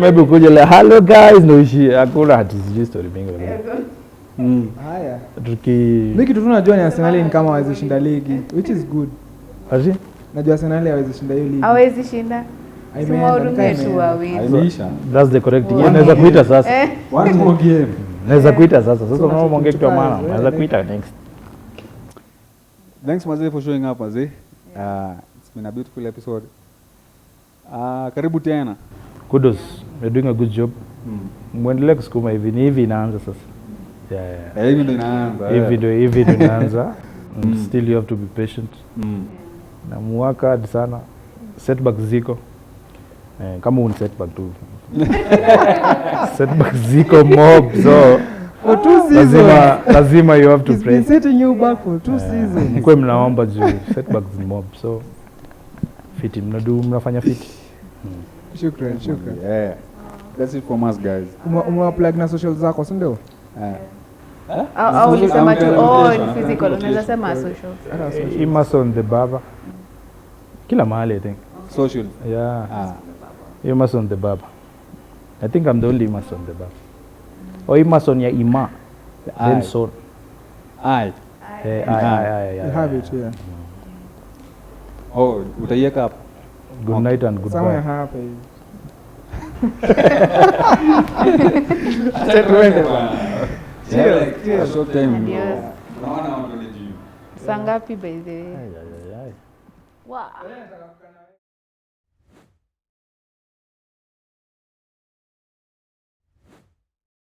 Maybe ukuje le hello guys no ishi hakuna hati sijui story mingi lakini. Haya. Tuki Mimi kitu tu najua ni Arsenal ni kama hawezi shinda ligi, which is good. Ati? Najua Arsenal hawezi shinda hiyo ligi. Hawezi shinda. Imeenda, Siwahurumie nikaa tu imeenda. wawili. Imeisha. That's the correct thing. One Naweza kuita sasa. Eh, One more game. Naweza kuita sasa. Sasa So, unaona mwongee kitu ya maana. tukae, Naweza eh, kuita next. Thanks mazee for showing up mazee. It's been a beautiful episode. Karibu tena. Kudos. You're doing a good job. Muendelee kusukuma hivi. Ni hivi inaanza sasa. Yeah. Hivi ndio inaanza. Hivi ndio inaanza. Still you have to be patient. Na muwaka hard sana. Setbacks ziko. Kama un setback tu. Setback ziko mob, so For 2 seasons. lazima you have to He's pray. been setting you back for 2 seasons. Mkwe mnaomba juu setbacks ni mob, so fiti mnafanya fiti. Shukran, shukran. Yeah. That's it from us guys. Umewa plug na social zako, si ndio? Au ulisema tu oh ni physical, Location. unaweza sema social. Hata social. Emerson the Baba. Kila mahali I think. Social. Yeah. Emerson the Baba. I think I'm the only Emerson the Baba. Or Emerson ya Ima. Then son. I. I. You have it here. Oh, utaiweka hapo. Good night and goodbye. Somewhere hapa hivi. Acha tuende bwana. Cheers, cheers. Short time. Adios. Unaona watu ni Saa ngapi by the way? Ay, ay, ay, ay. Wow.